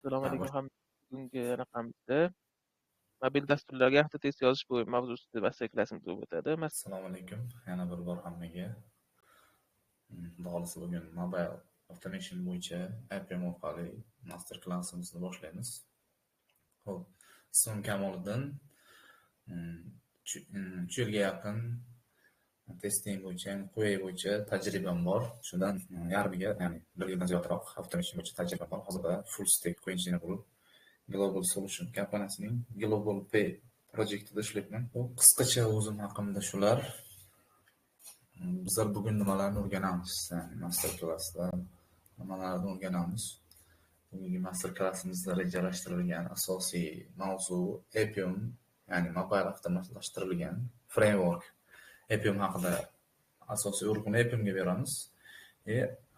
Assalomu alaykum ham bugungi raqamda mobil dasturlarga avtotest yozish bo'yicha mavzusida master klassimiz bo'lib o'tadi. Assalomu alaykum yana bir bor hammaga. Xudo xohlasa bugun mobile automation bo'yicha Appium orqali master klassimizni boshlaymiz. Xo'p, ismim Kamoliddin. 3 yilga yaqin testing bo'yicha, ya'ni QA bo'yicha tajribam bor. Shundan yarmiga, ya'ni 1 yildan ziyodroq automation bo'yicha tajribam bor. Hozirda full stack QA engineer bo'lib Global Solution kompaniyasining Global Pay proyektida ishlayapman. Bu qisqacha o'zim haqimda shular. Bizlar bugun nimalarni o'rganamiz? Ya'ni master klassda nimalarni o'rganamiz? Bugungi master klassimizda rejalashtirilgan asosiy mavzu Appium, ya'ni mobile avtomatlashtirilgan framework. Appium haqida asosiy urg'uni Appiumga beramiz.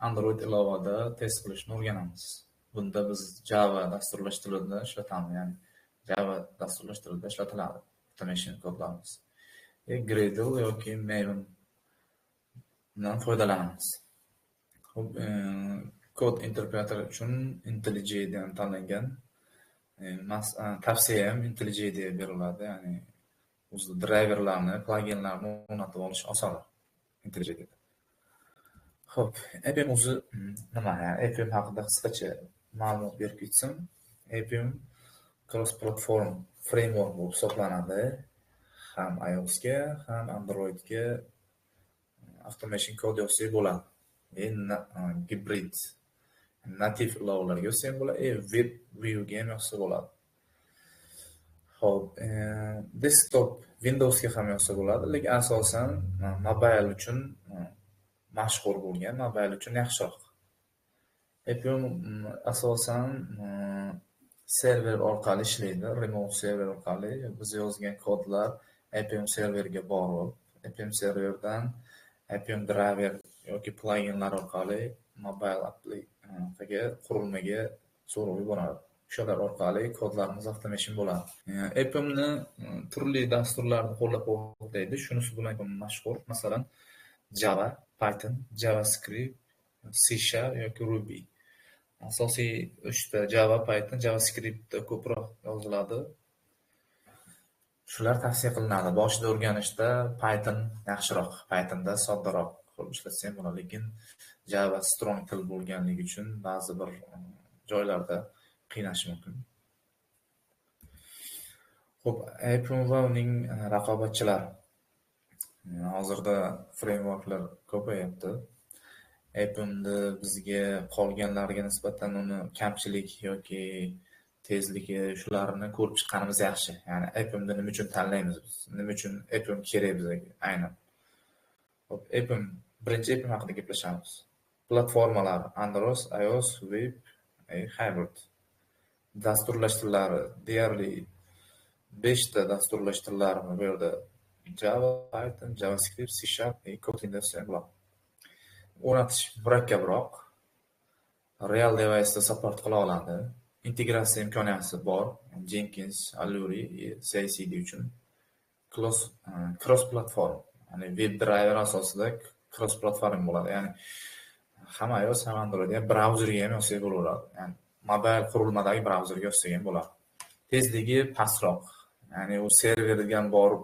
Android ilovada test qilishni o'rganamiz. Bunda biz Java dasturlash tilida ishlatamiz, ya'ni Java dasturlash tilida ishlatiladi automation kodlarimiz. Gradle yoki Maven dan foydalanamiz. Xo'p, kod interpretator uchun IntelliJ IDEAni tanlangan. Tavsiya ham IntelliJ IDEA beriladi, ya'ni o'zi driverlarni, pluginlarni o'rnatib olish osonroq IntelliJ IDEAda. Xo'p, Appium o'zi nima? Ya'ni Appium haqida qisqacha ma'lumot berib ketsam, Appium cross platform framework bo'lib hisoblanadi. Ham iOSga, ham Androidga automation kod yozsak bo'ladi. Gibrid native ilovalarga yozsa ham bo'ladi, web viewga ham yozsa bo'ladi. Xo'p, desktop Windowsga ham yozsa bo'ladi, lekin asosan mobile uchun mashhur bo'lgan, mobile uchun yaxshiroq. Appium asosan server orqali ishlaydi, remote server orqali. Biz yozgan kodlar Appium serverga borib, Appium serverdan Appium driver yoki pluginlar orqali mobile ga, qurilmaga so'rab yuboradi. O'shalar orqali kodlarimiz automation bo'ladi. Appiumni turli dasturlarni qo'llab-quvvatlaydi. Shunisi bilan mashhur. Masalan, Java, Python, JavaScript, C# yoki Ruby. Asosiy uchta Java, Python, JavaScriptda ko'proq yoziladi. Shular tavsiya qilinadi. Boshida o'rganishda Python yaxshiroq. Pythonda soddaroq qilib ishlatsa ham bo'ladi, lekin Java strong til bo'lganligi uchun ba'zi bir joylarda qiynashi mumkin. Xo'p, Appium va uning raqobatchilari. Hozirda frameworklar ko'payapti. Appiumni bizga qolganlariga nisbatan uni kamchilik yoki tezligi, shularni ko'rib chiqqanimiz yaxshi. Ya'ni Appiumni nima uchun tanlaymiz biz? Nima uchun Appium kerak bizga aynan? Xo'p, Appium, birinchi Appium haqida gaplashamiz. Platformalar Android, iOS, web, hybrid. Dasturlash tillari deyarli 5 ta dasturlash tillari bu yerda Java, Python, JavaScript, C#, Kotlin desa ham bo'ladi. O'rnatish murakkabroq. Real device'da support qila oladi. Integratsiya imkoniyati bor. Jenkins, Allure, CI/CD uchun. Cross platform, ya'ni web driver asosida cross platform bo'ladi. Ya'ni ham iOS, ham Android, ya'ni brauzerga ham yozsak bo'laveradi. Ya'ni mobile qurilmadagi brauzerga yozsak ham bo'ladi. Tezligi pastroq. Ya'ni u serverga borib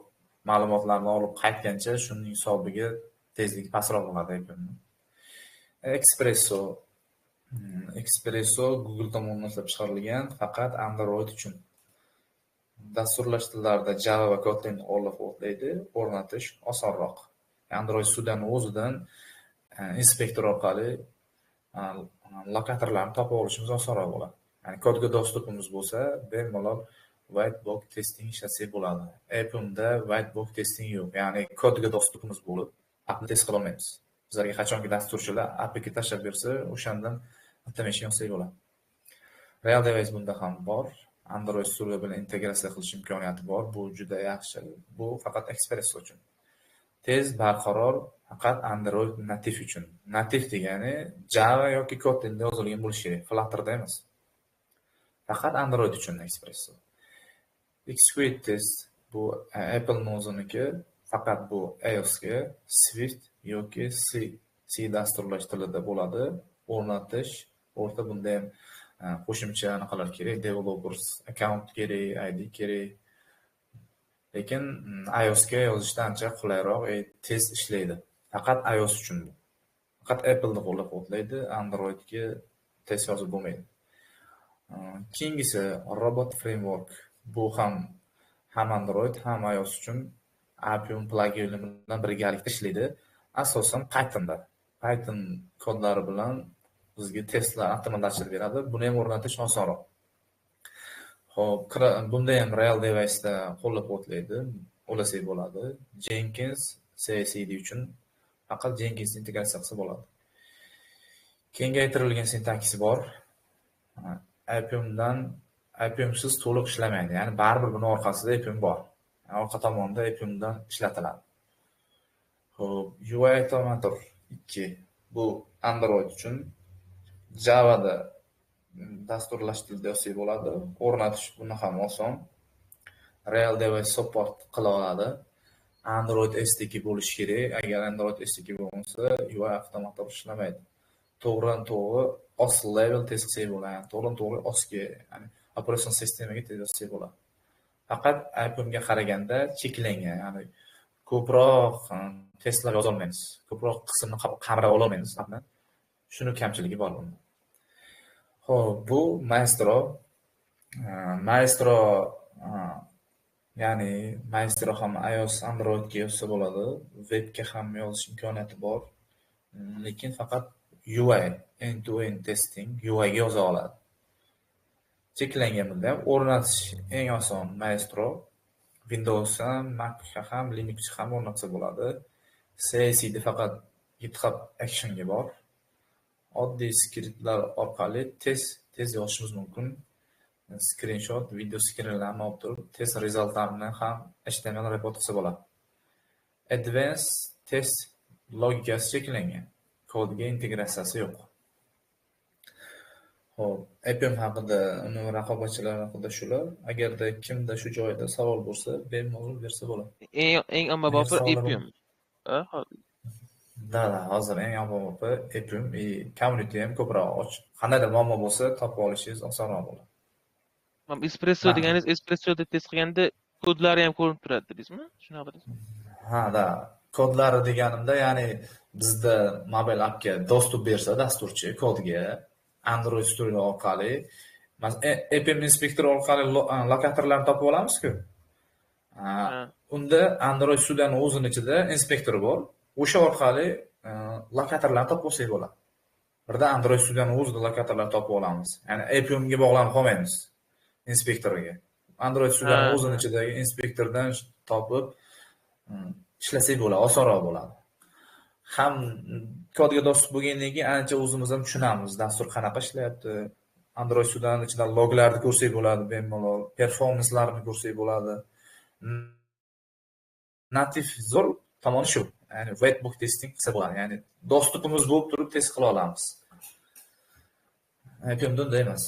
ma'lumotlarni olib qaytgancha shuning hisobiga tezligi pastroq bo'ladi Appiumni. Espresso. Espresso Google tomonidan ishlab chiqarilgan, faqat Android uchun. Dasturlash tillarida Java va Kotlin qo'llab-quvvatlaydi, o'rnatish osonroq. Android Studio'ni o'zidan inspektor orqali lokatorlarni topib olishimiz osonroq bo'ladi. Ya'ni kodga доступ imiz bo'lsa, bemalol white box testing ishlatsak bo'ladi. Appiumda white box testing yo'q. Ya'ni kodga доступ imiz bo'lib, appni test qila olmaymiz. Bizlarga qachonki dasturchilar APK tashlab bersa, o'shandan automation yozsak bo'ladi. Real device bunda ham bor. Android Studio bilan integratsiya qilish imkoniyati bor. Bu juda yaxshi. Bu faqat Espresso uchun. Tez, barqaror, faqat Android native uchun. Native degani Java yoki Kotlinda yozilgan bo'lishi kerak, Flutterda emas. Faqat Android uchun Espresso. Xcode test bu Apple'ning o'ziniki, faqat bu iOSga Swift yoki C dasturlash tilida bo'ladi. O'rnatish o'rta bunda ham Qo'shimcha anaqalar kerak, developers account kerak, ID kerak. Lekin iOSga yozishda ancha qulayroq, tez ishlaydi. Faqat iOS uchun bu. Faqat Apple'ni qo'llab-quvvatlaydi, Androidga test yozib bo'lmaydi. Keyingisi Robot Framework. Bu ham Android, ham iOS uchun Appium plugini bilan birgalikda ishlaydi. Asosan Pythonda. Python kodlari bilan bizga testlar avtomatlashtirib beradi. Buni ham o'rnatish osonroq. Xo'p, bunda ham Real Device'da qo'llab-quvvatlaydi, ulasak bo'ladi. Jenkins CI/CD uchun faqat Jenkins integratsiya qilsa bo'ladi. Kengaytirilgan sintaksi bor. Appiumdan Appiumsiz to'liq ishlamaydi. Ya'ni baribir buni orqasida Appium bor. Yani orqa tomonda Appiumdan ishlatiladi. Xo'p, UI Automator 2 bu Android uchun Java'da dasturlash tilida yozsak bo'ladi. O'rnatish buni ham oson. Real Device support qila oladi. Android SDK bo'lishi kerak. Agar Android SDK bo'lmasa, UI Automator ishlamaydi. To'g'ridan to'g'ri OS level test qilsak bo'ladi. Ya'ni to'g'ridan to'g'ri OSga, ya'ni operatsion sistemaga test yozsak bo'ladi. Faqat Appiumga qaraganda cheklangan, ya'ni ko'proq testlar yoza olmaymiz. Ko'proq qismni qamrab ololmaymiz. Shuni kamchiligi bor bunda. Xo'p, bu Maestro. Maestro, ya'ni Maestro ham iOS, Androidga yozsa bo'ladi. Webga ham yozish imkoniyati bor. Lekin faqat UI, end-to-end testing UI ga yoza oladi. Cheklangan bunda ham o'rnatish eng oson Maestro. Windows ham, Mac ham, Linux ham o'rnatsa bo'ladi. CI/CD faqat GitHub Actionga bor. Oddiy skriptlar orqali tez tez yozishimiz mumkin. Screenshot, video screenlarni olib turib, test resultlarini ham HTML report qilsa bo'ladi. Advanced test logikasi cheklangan. Kodga integratsiyasi yo'q. Xo'p, Appium haqida, uni raqobatchilari haqida shular. Agarda kimda shu joyda savol bo'lsa, bemalol bersa bo'ladi. Eng ommabopi Appium. Да, hozir eng ommabopi Appium и community ham ko'proq ochiq. Qandaydir muammo bo'lsa, topib olishingiz osonroq bo'ladi. Mana Espresso deganingiz, Espressoda test qilganda kodlari ham ko'rinib turadi dedingizmi? Shunaqa dedingizmi? Ha, да. Kodlari deganimda, ya'ni bizda mobile appga доступ bersa dasturchi kodga Android Studio orqali, masalan, Appium Inspector orqali lokatorlarni topib olamiz-ku. Unda Android Studioning o'zini ichida inspektor bor. O'sha orqali lokatorlarni topib olsak bo'ladi. Birda Android Studioning o'zida lokatorlarni topib olamiz. Ya'ni Appiumga bog'lanib qolmaymiz inspektoriga. Android Studioning o'zini ichidagi inspektordan topib ishlasak bo'ladi, osonroq bo'ladi. Ham kodga доступ bo'lgandan keyin ancha o'zimiz ham tushunamiz, dastur qanaqa ishlayapti. Android Studioning ichidan loglarni ko'rsak bo'ladi bemalol, performanslarni ko'rsak bo'ladi. Native zo'r tomoni shu. Ya'ni white box testing qilsa bo'ladi. Ya'ni доступ imiz bo'lib turib test qila olamiz. Appiumda unday emas.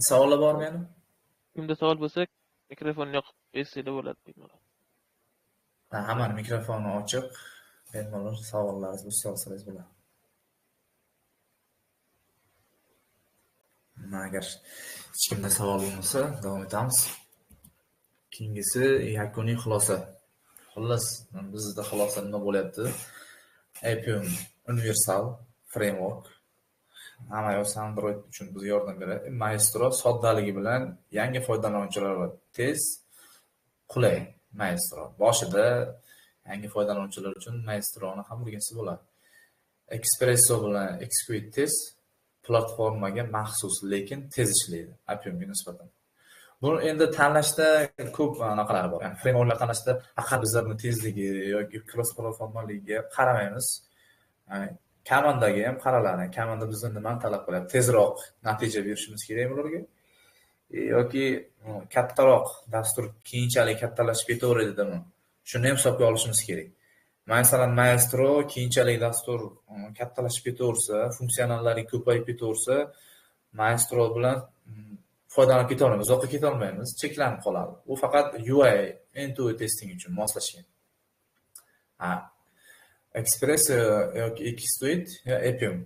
Savollar bormi yana? Kimda savol bo'lsa, mikrofonni yoqib bersanglar bo'ladi bemalol. Hammani mikrofoni ochiq. Bemalol savollaringiz bo'lsa olsangiz bo'ladi. Agar hech kimda savol bo'lmasa, davom etamiz. Keyingisi yakuniy xulosa. Xullas, bizda xulosa nima bo'lyapti? Appium universal framework. Ham iOS, Android uchun bizga yordam beradi. Maestro soddaligi bilan yangi foydalanuvchilar va tez, qulay Maestro. Boshida yangi foydalanuvchilar uchun Maestroni ham o'rgansa bo'ladi. Espresso bilan Exquisite test platformaga maxsus, lekin tez ishlaydi Appiumga nisbatan. Buni endi tanlashda ko'p anaqalar bor. Ya'ni frameworklar tanlashda faqat bizlar buni tezligi yoki cross platformaligiga qaramaymiz. Ya'ni komandaga ham qaraladi. Komanda bizdan nimani talab qiladi? Tezroq natija berishimiz kerakmi ularga? Yoki kattaroq dastur keyinchalik kattalashib ketaveradimi? Shuni ham hisobga olishimiz kerak. Masalan, Maestro keyinchalik dastur kattalashib ketaversa, funksionallari ko'payib ketaversa, Maestro bilan foydalanib keta olmaymiz, uzoqqa keta olmaymiz, cheklanib qoladi. U faqat UI end-to-end testing uchun moslashgan. Espresso yoki Xsuite yo Appium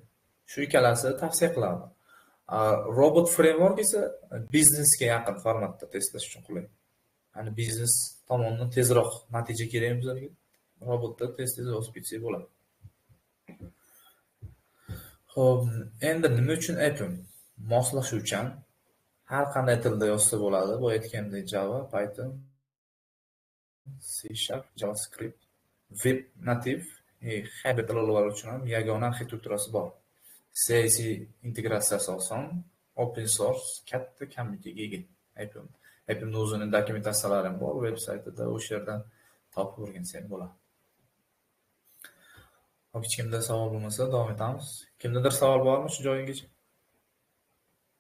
Shu ikkalasi tavsiya qiladi. Robot Framework esa biznesga yaqin formatda testlash uchun qulay. Ya'ni biznes tomonidan tezroq natija kerak bizlarga. Robotda tez-tez yozib ketsak bo'ladi. Xo'p, endi nima uchun Appium? Moslashuvchan, har qanday tilda yozsa bo'ladi. Boya aytgandek Java, Python, C#, JavaScript, Web Native, hybrid ilovalar uchun ham yagona arxitekturasi bor. CI/CD integratsiyasi oson, open source, katta communityga ega Appium. Appiumni o'zini dokumentatsiyalari ham bor, veb saytida o'sha yerdan topib o'rgansa ham bo'ladi. Hop, hech kimda savol bo'lmasa davom etamiz. Kimdadir savol bormi shu joygacha?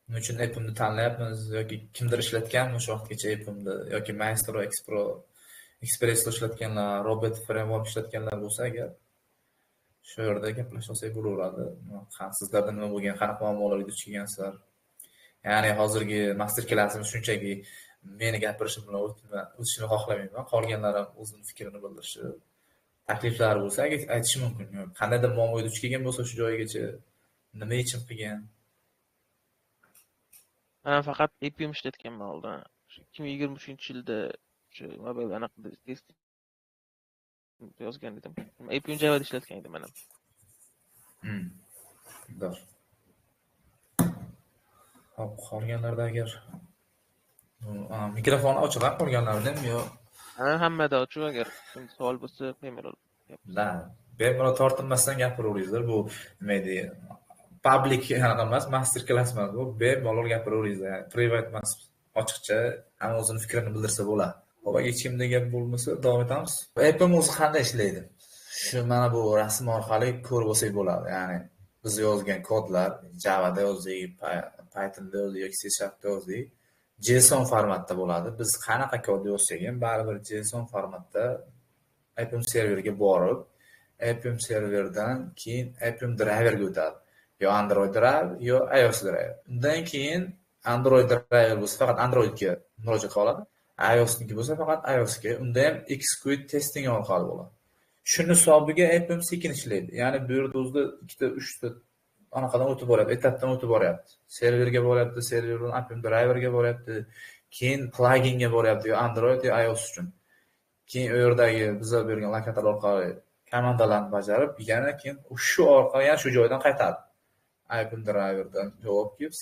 Nima uchun Appiumni tanlayapmiz yoki kimdir ishlatganmi o'sha vaqtgacha Appiumni yoki Maestro, Xpro, Espresso ishlatganlar, Robot Framework ishlatganlar bo'lsa agar shu yerda gaplashib olsak bo'laveradi. Sizlarda nima bo'lgan, qanaqa muammolarga duch kelgansizlar? Ya'ni hozirgi master klassimiz shunchaki meni gapirishim bilan o'tishini xohlamayman. Qolganlar ham o'zini fikrini bildirishi, takliflari bo'lsa aytishi mumkin. Qandaydir muammoga duch kelgan bo'lsa shu joygacha nima yechim qilgan? Men faqat Appium ishlatganman oldin. Shu 2023-yilda shu mobil anaqa test yozgan edim. Appium Java'da ishlatgan edim men ham. Doğru. Hop, qolganlarda agar mikrofon ochiq qolganlarda ham yo Ha, hammada ochiq, agar savol bo'lsa bemalol. Да, bemalol tortinmasdan gapiraveringizlar. Bu nima edi? Public anaqa emas, master klass emas bu. Bemalol gapiraveringizlar. Private emas, ochiqcha hamma o'zini fikrini bildirsa bo'ladi. Hop, agar hech kimda gap bo'lmasa davom etamiz. Appium o'zi qanday ishlaydi? Shu mana bu rasm orqali ko'rib olsak bo'ladi. Ya'ni biz yozgan kodlar Java'da yozdik, Pythonda yozdik yoki C Sharpda yozdik. JSON formatda bo'ladi. Biz qanaqa kod yozsak ham baribir JSON formatda Appium serverga borib, Appium serverdan keyin Appium driverga o'tadi. Yo Android driver, yo iOS driver. Undan keyin Android driver bo'lsa faqat Androidga murojaat qila oladi. iOSniki bo'lsa faqat iOSga. Unda ham Xcode testing orqali bo'ladi. Shuni hisobiga Appium sekin ishlaydi. Ya'ni bu yerda o'zida ikkita, uchta anaqadan o'tib boryapti, etapdan o'tib boryapti. Serverga boryapti, serverdan Appium driverga boryapti, keyin pluginga boryapti, yo Android yo iOS uchun. Keyin u yerdagi bizlar bergan lokator orqali komandalarni bajarib, yana keyin shu orqali yana shu joydan qaytadi. Appium driverdan javob kelib,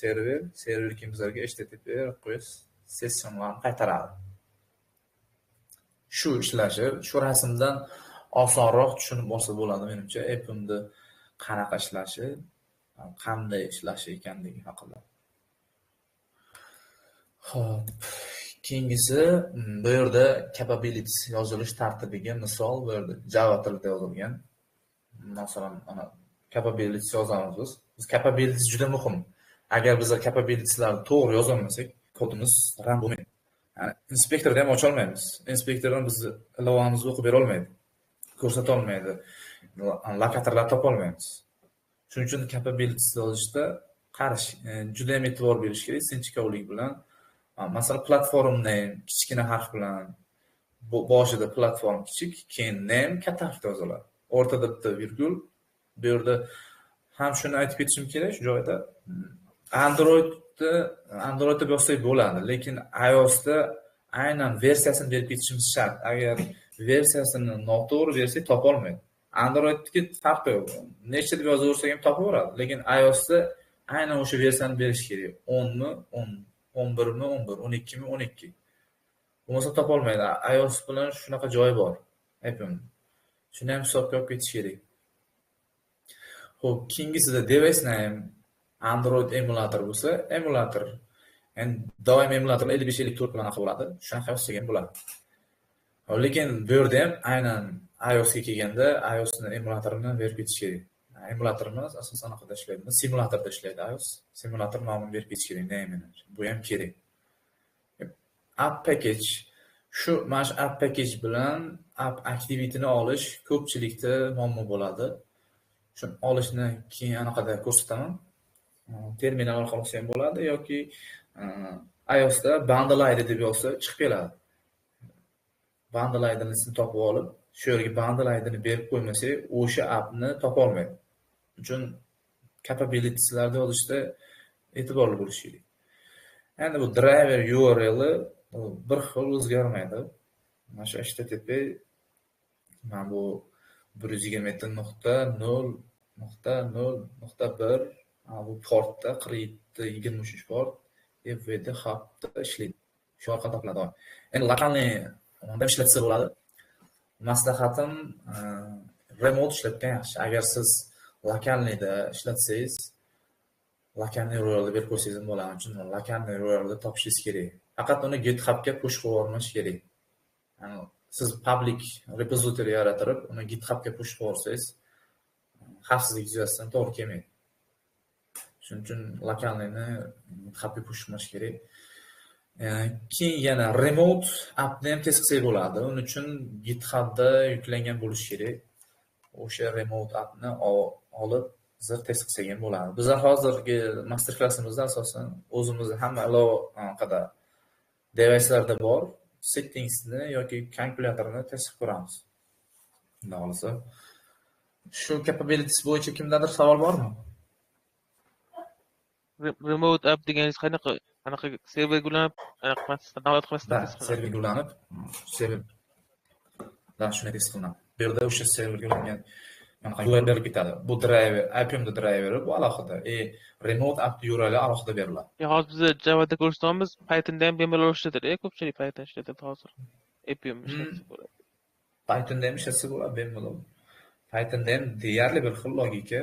server keyin bizlarga HTTP request sessionlarni qaytaradi. Shu ishlashi, shu rasmdan osonroq tushunib olsa bo'ladi menimcha Appiumni qanaqa ishlashi, qanday ishlashi ekanligi haqida. Xo'p, keyingisi bu yerda capabilities yozilish tartibiga misol, bu yerda Java tilida yozilgan. Masalan, ana capabilities yozamiz biz. Biz capabilities juda muhim. Agar biz capabilitieslarni to'g'ri yozolmasak, kodimiz run bo'lmaydi. Ya'ni inspektorda ham ocha olmaymiz. Inspektor ham bizni ilovamizni o'qib bera olmaydi, ko'rsata olmaydi, lokatorlar topa olmaymiz. Shuning uchun capabilities yozishda qarash, juda ham e'tibor berish kerak sinchkovlik bilan. Masalan, platform name kichkina harf bilan, boshida platform kichik, keyin name katta harfda yoziladi. O'rtada bitta virgul. Bu yerda ham shuni aytib ketishim kerak shu joyda. Androidda yozsak bo'ladi, lekin iOSda aynan versiyasini berib ketishimiz shart. Agar versiyasini noto'g'ri bersak topa olmaydi. Androidniki farqi yo'q. Necha deb yozaversak ham topaveradi, lekin iOSda aynan o'sha versiyani berish kerak. 10 mi, 10, 11 mi, 11, 12 mi, 12. Bo'lmasa topa olmaydi. iOS bilan shunaqa joyi bor. Apple. Shuni ham hisobga olib ketish kerak. Xo'p, keyingisida device name Android emulator bo'lsa, emulator. Endi doim emulatorlar 55 54 bilan anaqa bo'ladi. Shunaqa yozsak ham bo'ladi. Lekin bu yerda ham aynan iOSga kelganda iOSni emulatorini berib ketish kerak. Emulator emas, asosan anaqada ishlaydi. Simulatorda ishlaydi iOS. Simulator nomini berib ketish kerak, name'ini. Bu ham kerak. App package. Shu mana shu app package bilan app activity'ni olish ko'pchilikda muammo bo'ladi. Shuni olishni keyin anaqada ko'rsataman. Terminal orqali olsa ham bo'ladi yoki iOSda bundle ID deb yozsa chiqib keladi. Bundle ID'ni topib olib, shu yerga bundle ID'ni berib qo'ymasak, o'sha appni topa olmaydi. Shuning uchun Capabilities'larda yozishda e'tiborli bo'lish kerak. Endi bu driver URL'i bir xil o'zgarmaydi. Mana shu HTTP mana bu 127.0.0.1 bu portda 4723 port FVD hubda ishlaydi. Shu orqali topiladi. Endi lokalniy unda ishlatsa bo'ladi. Maslahatim, remote ishlatgan yaxshi. Agar siz lokalniyda ishlatsangiz, lokalniy URLni berib qo'ysangiz ham bo'ladi. Chunki lokalniy URLni topishingiz kerak. Faqat uni GitHubga push qilib yubormash kerak. Ya'ni siz public repository yaratib, uni GitHubga push qilib yuborsangiz, xavfsizlik yuzasidan to'g'ri kelmaydi. Shuning uchun lokalniyni GitHubga push qilmash kerak. Keyin yana remote appni ham test qilsak bo'ladi. Uning uchun GitHubda yuklangan bo'lishi kerak. O'sha remote appni olib bizlar test qilsak ham bo'ladi. Bizlar hozirgi master klassimizda asosan o'zimizni hamma aloqada devicelarda bor settingsni yoki kalkulyatorni test qilib ko'ramiz. Xudo xohlasa. Shu capabilities bo'yicha kimdadir savol bormi? Remote app deganingiz qanaqa? Qanaqa serverga ulanib, anaqa qilmasdan, download qilmasdan Da, test qilinadi? Serverga ulanib, server da shunday test qilinadi. Bu yerda o'sha serverga ulangan anaqa URL berib ketadi. Bu driver, Appiumda driveri bu alohida. Remote app URL alohida beriladi. Ya hozir biz Javada ko'rsatamiz, Pythonda ham bemalol ishlatiladi. Ko'pchilik Python ishlatadi hozir. Appium ishlatsa bo'ladi. Pythonda ham ishlatsa bo'ladi bemalol. Pythonda ham deyarli bir xil logika.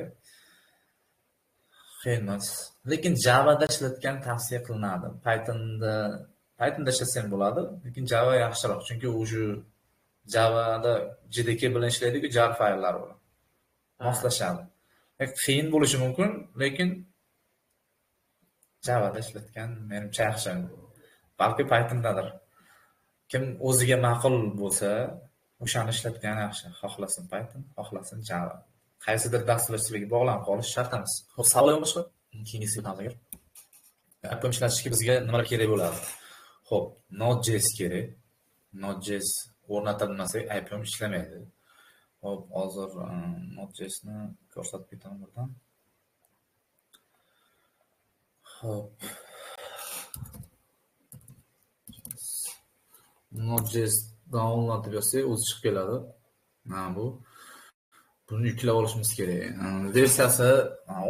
Qiyin emas. Lekin Javada ishlatgan tavsiya qilinadi. Pythonda ishlatsa ham bo'ladi, lekin Java yaxshiroq, chunki o'sha Javada JDK bilan ishlaydi-ku, jar fayllar bilan. Moslashadi. Qiyin bo'lishi mumkin, lekin Javada ishlatgan menimcha yaxshi. Balki Pythondadir. Kim o'ziga ma'qul bo'lsa, o'shani ishlatgan yaxshi. Xohlasin Python, xohlasin Java. Qaysidir dasturchilikka bog'lanib qolish shart emas. Xo'p, savol yo'qmi boshqa? Keyingisiga o'tamiz agar. Appium ishlatishga bizga nimalar kerak bo'ladi? Xo'p, Node.js kerak. Node.js o'rnatilmasa Appium ishlamaydi. Xo'p, hozir Node.jsni ko'rsatib ketaman birdan. Xo'p. Node.js download deb yozsak, o'zi chiqib keladi. Mana bu. Buni yuklab olishimiz kerak. Versiyasi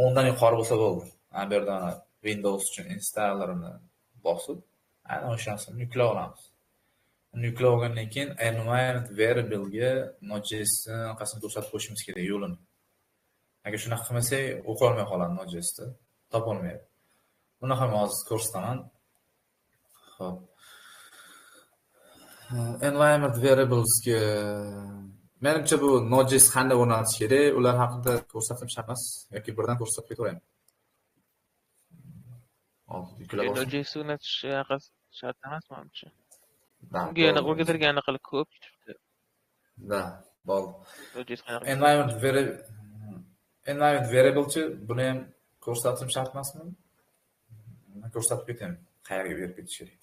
10 dan yuqori bo'lsa bo'ldi. Mana bu yerda mana Windows uchun installerini bosib, aynan o'shasini yuklab olamiz. Uni yuklab olgandan keyin environment variable-ga Node.jsni anaqasini ko'rsatib qo'yishimiz kerak, yo'lini. Agar shunaqa qilmasak, o'qiy olmay qoladi Node.jsni, topa olmaydi. Buni ham hozir ko'rsataman. Xo'p. Environment variablesga menimcha bu Node.js qanday o'rnatish kerak, ular haqida ko'rsatib shart emas yoki birdan ko'rsatib ketaveraymi? Hozir yuklab olsin. Node.js o'rnatish shart emas menimcha. Da, Unga yana bo'ldi. o'rgatilgan anaqa ko'p. Da, bo'ldi. Node.js qanaqa? Environment variable-chi buni ham ko'rsatishim shart emasmi? Men ko'rsatib ketaymi? Qayerga berib ketish kerak?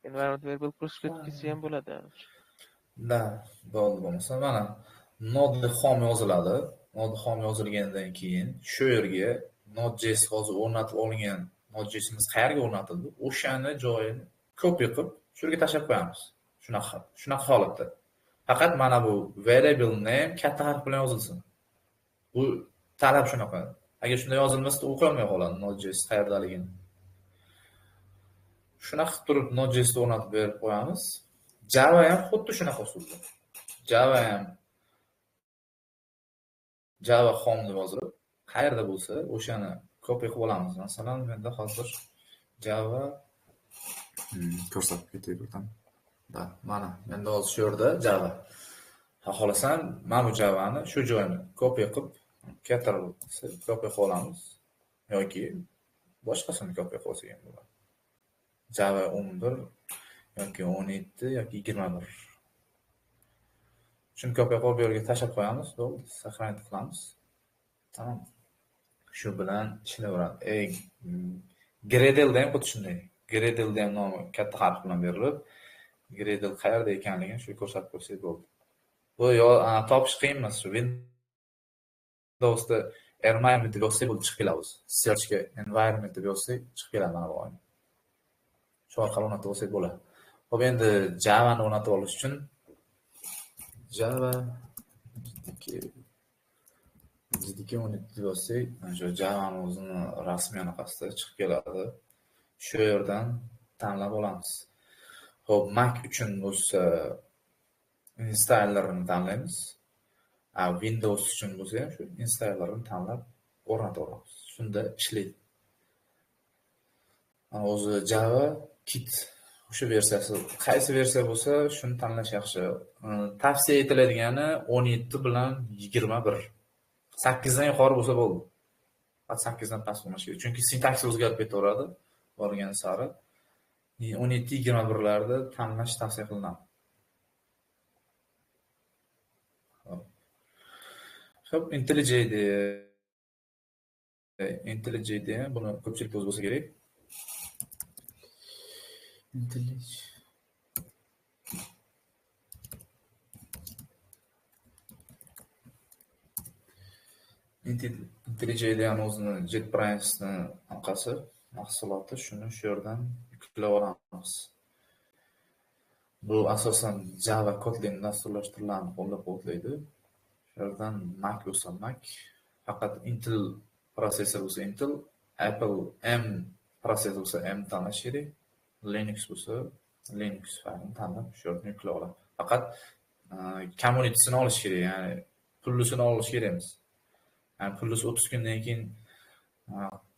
Environment variable ko'rsatib ketsa ham bo'ladi. Da, bo'ldi bo'lmasa mana node home yoziladi. Node home yozilgandan keyin shu yerga Node.js hozir o'rnatib olingan Node.jsimiz qayerga o'rnatildi? O'shani joyini copy qilib shu yerga tashlab qo'yamiz. Shunaqa holatda. Faqat mana bu variable name katta harf bilan yozilsin. Bu talab shunaqa. Agar shunday yozilmasa, o'qiy olmay qoladi Node.js qayerdaligini. Shunaqa qilib turib Node.jsni o'rnatib berib qo'yamiz. Java ham xuddi shunaqa usulda. Java ham Java home deb yozilib, qayerda bo'lsa o'shani copy qilib olamiz. Masalan, menda hozir Java ko'rsatib ketay birdan. Da, mana menda hozir shu yerda Java. Xohlasam, mana bu Javani shu joyini copy qilib, Ctrl C copy qilib olamiz yoki boshqasini copy qilib olsak ham bo'ladi. Java 11 yoki 17 yoki 21. Shuni copy qilib bu yerga tashlab qo'yamiz, bo'ldi, saqlanib qilamiz. Tamom. Shu bilan ishlayveradi. Gradle'da ham xuddi shunday. Gradle'da ham nomi katta harf bilan berilib, Gradle qayerda ekanligini shu ko'rsatib qo'ysak bo'ldi. Bu topish qiyin emas, shu Windowsda environment deb yozsak bo'ldi, chiqib keladi o'zi. Searchga environment deb yozsak chiqib keladi mana bu oyna. Shu orqali o'rnatib olsak bo'ladi. Xo'p, endi Javani o'rnatib olish uchun Java JDK 17 deb yozsak, mana shu Javani o'zini rasmiy anaqasida chiqib keladi. Shu yerdan tanlab olamiz. Xo'p, Mac uchun bo'lsa installerini tanlaymiz. Windows uchun bo'lsa ham shu installerini tanlab o'rnatib olamiz. Shunda ishlaydi. O'zi Java Kit o'sha versiyasi, qaysi versiya bo'lsa shuni tanlash yaxshi. Tavsiya etiladigani 17 bilan 21. 8 dan yuqori bo'lsa bo'ldi. Faqat 8 dan past bo'lmashi kerak. Chunki sintaks o'zgarib ketaveradi borgan sari. 17 21larda tanlash tavsiya qilinadi. Xo'p, IntelliJ IntelliJ buni ko'pchilik o'zi bo'lsa kerak. IntelliJ IDEA'ni o'zini JetBrains'ni anqasi, mahsuloti, shuni shu yerdan yuklab olamiz. Bu asosan Java, Kotlin dasturlash tillarini qo'llab-quvvatlaydi. Shu yerdan Mac bo'lsa Mac, faqat Intel protsessor bo'lsa Intel, Apple M protsessor bo'lsa M tanlash kerak. Linux bo'lsa Linux faylini tanlab shu yerdan yuklab oladi. Faqat community'sini olish kerak, ya'ni pullisini olish kerak emas. Ya'ni pullisi 30 kundan keyin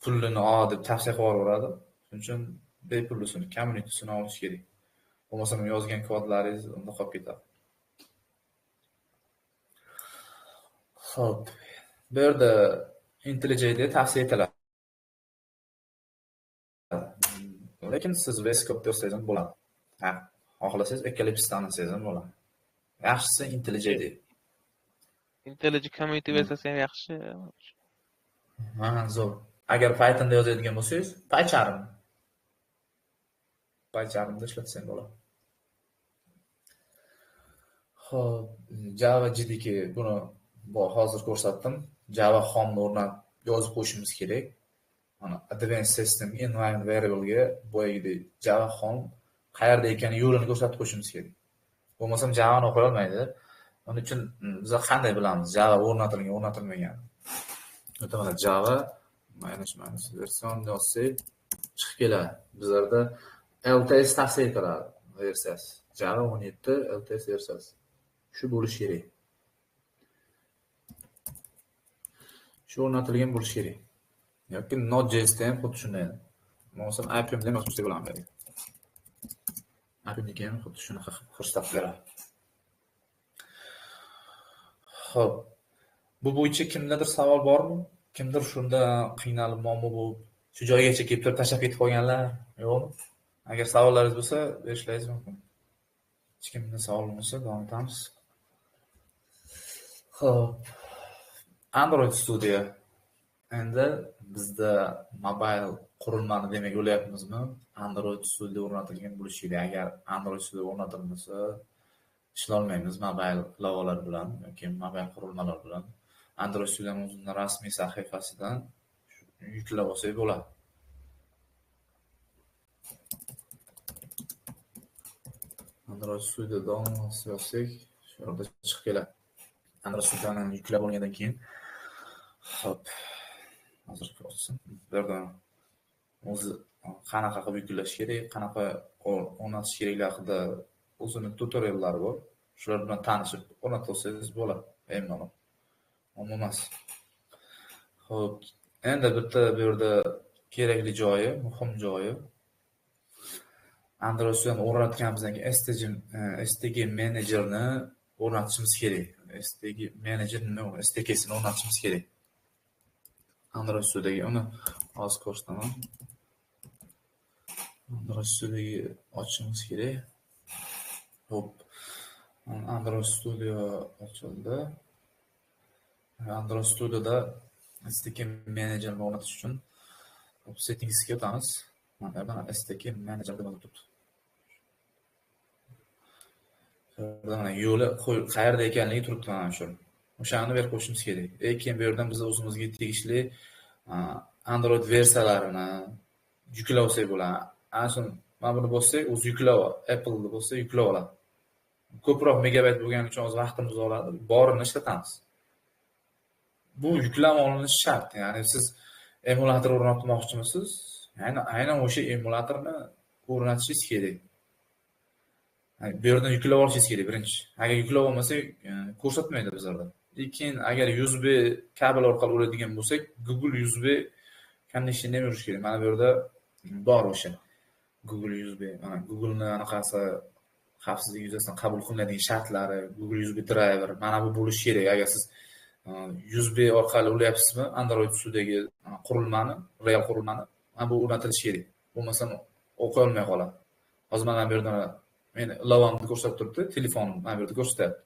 pullini ol deb tavsiya qilib yuboradi. Shuning uchun bepullisini, community'sini olish kerak. Bo'lmasam yozgan kodlaringiz unda qolib ketadi. Xo'p, bu yerda IntelliJ IDEA tavsiya etiladi. Lekin siz VS Code yozsangiz ham bo'ladi. Ha, xohlasangiz Eclipse tanlasangiz ham bo'ladi. Yaxshisi IntelliJ IDEA. IntelliJ Community versiyasi ham yaxshi. Ha, zo'r. Agar Pythonda yozadigan bo'lsangiz, PyCharm. PyCharmda ishlatsangiz bo'ladi. Xo'p, Java JDK buni hozir ko'rsatdim. Java Home'ni o'rnatib yozib qo'yishimiz kerak. Mana Advanced System Environment Variable'ga boyagidek Java Home qayerda ekani yo'lini ko'rsatib qo'yishimiz kerak. Bo'lmasam Javani o'qiy olmaydi. Uning uchun biz qanday bilamiz Java o'rnatilgan, o'rnatilmagan? O'ta mana Java minus version yozsak chiqib keladi. Bizlarda LTS tavsiya etiladi versiyasi. Java 17 LTS versiyasi. Shu bo'lishi kerak. Shu o'rnatilgan bo'lishi kerak. Yoki Node.js'da ham xuddi shunday. Bo'lmasam Appium'da ham yozib bo'ladi. Appium'dagi ham xuddi shunaqa ko'rsatib beradi. Xo'p, bu bo'yicha kimdadir savol bormi? Kimdir shunda qiynalib, muammo bo'lib, shu joygacha kelib turib tashlab ketib qolganlar yo'qmi? Agar savollaringiz bo'lsa, berishlaringiz mumkin. Hech kimda savol bo'lmasa, davom etamiz. Xo'p, Android Studio. Endi bizda mobile qurilmani demak o'ylayapmizmi? Android Studio o'rnatilgan bo'lishi kerak. Agar Android Studio o'rnatilmasa, ishlolmaymiz mobile ilovalar bilan yoki mobile qurilmalar bilan. Android Studio'ning o'zining rasmiy sahifasidan yuklab olsak bo'ladi. Android Studio download yozsak, shu yerda chiqib keladi. Android Studio'ni yuklab olgandan keyin, xo'p, hozir ko'rsin. Bu yerda o'zi qanaqa qilib yuklash kerak, qanaqa o'rnatish kerakligi haqida o'zini tutoriallari bor. Shular bilan tanishib o'rnatib olsangiz bo'ladi, bemalol. Muammo emas. Xo'p, endi bitta bu yerda kerakli joyi, muhim joyi Android Studio'ni o'rnatganimizdan keyin SDG Manager'ni o'rnatishimiz kerak. SDG Manager nima u? SDK'sini o'rnatishimiz kerak. Android Studio'ga uni hozir ko'rsataman. Android Studio'ga ochishimiz kerak. Xo'p, Android Studio ochildi. Android Studio'da SDK Manager'ni o'rnatish uchun settingsga o'tamiz. Mana bu yerdan SDK Manager deb yozib turibdi. Mana yo'li qayerda ekanligi turibdi mana shu. O'shani berib qo'yishimiz kerak. Keyin bu yerdan biz o'zimizga tegishli Android versiyalarini yuklab olsak bo'ladi. Ana shuni mana buni bossak, o'zi yuklab, Apple'ni bossak yuklab oladi. Ko'proq megabayt bo'lgani uchun o'z vaqtimizni oladi, borini ishlatamiz. Bu yuklama olinishi shart. Ya'ni siz emulyator o'rnatmoqchimisiz? Ya'ni aynan o'sha emulyatorni o'rnatishingiz kerak. Yani bu yerdan yuklab olishingiz kerak birinchi. Agar yuklab olmasak, ko'rsatmaydi bizlarda. Keyin agar USB kabel orqali ulaydigan bo'lsak, Google USB connection'ni ham yurish kerak. Mana bu yerda bor o'sha Google USB, mana Google'ni anaqasi xavfsizlik yuzasidan qabul qilinadigan shartlari, Google USB driver, mana bu bo'lishi kerak. Agar siz USB orqali ulayapsizmi, Android ustidagi qurilmani, real qurilmani, mana bu o'rnatilishi kerak. Bo'lmasam o'qiy olmay qoladi. Hozir mana bu yerda meni ilovamni ko'rsatib turibdi, telefonim mana bu yerda ko'rsatyapti.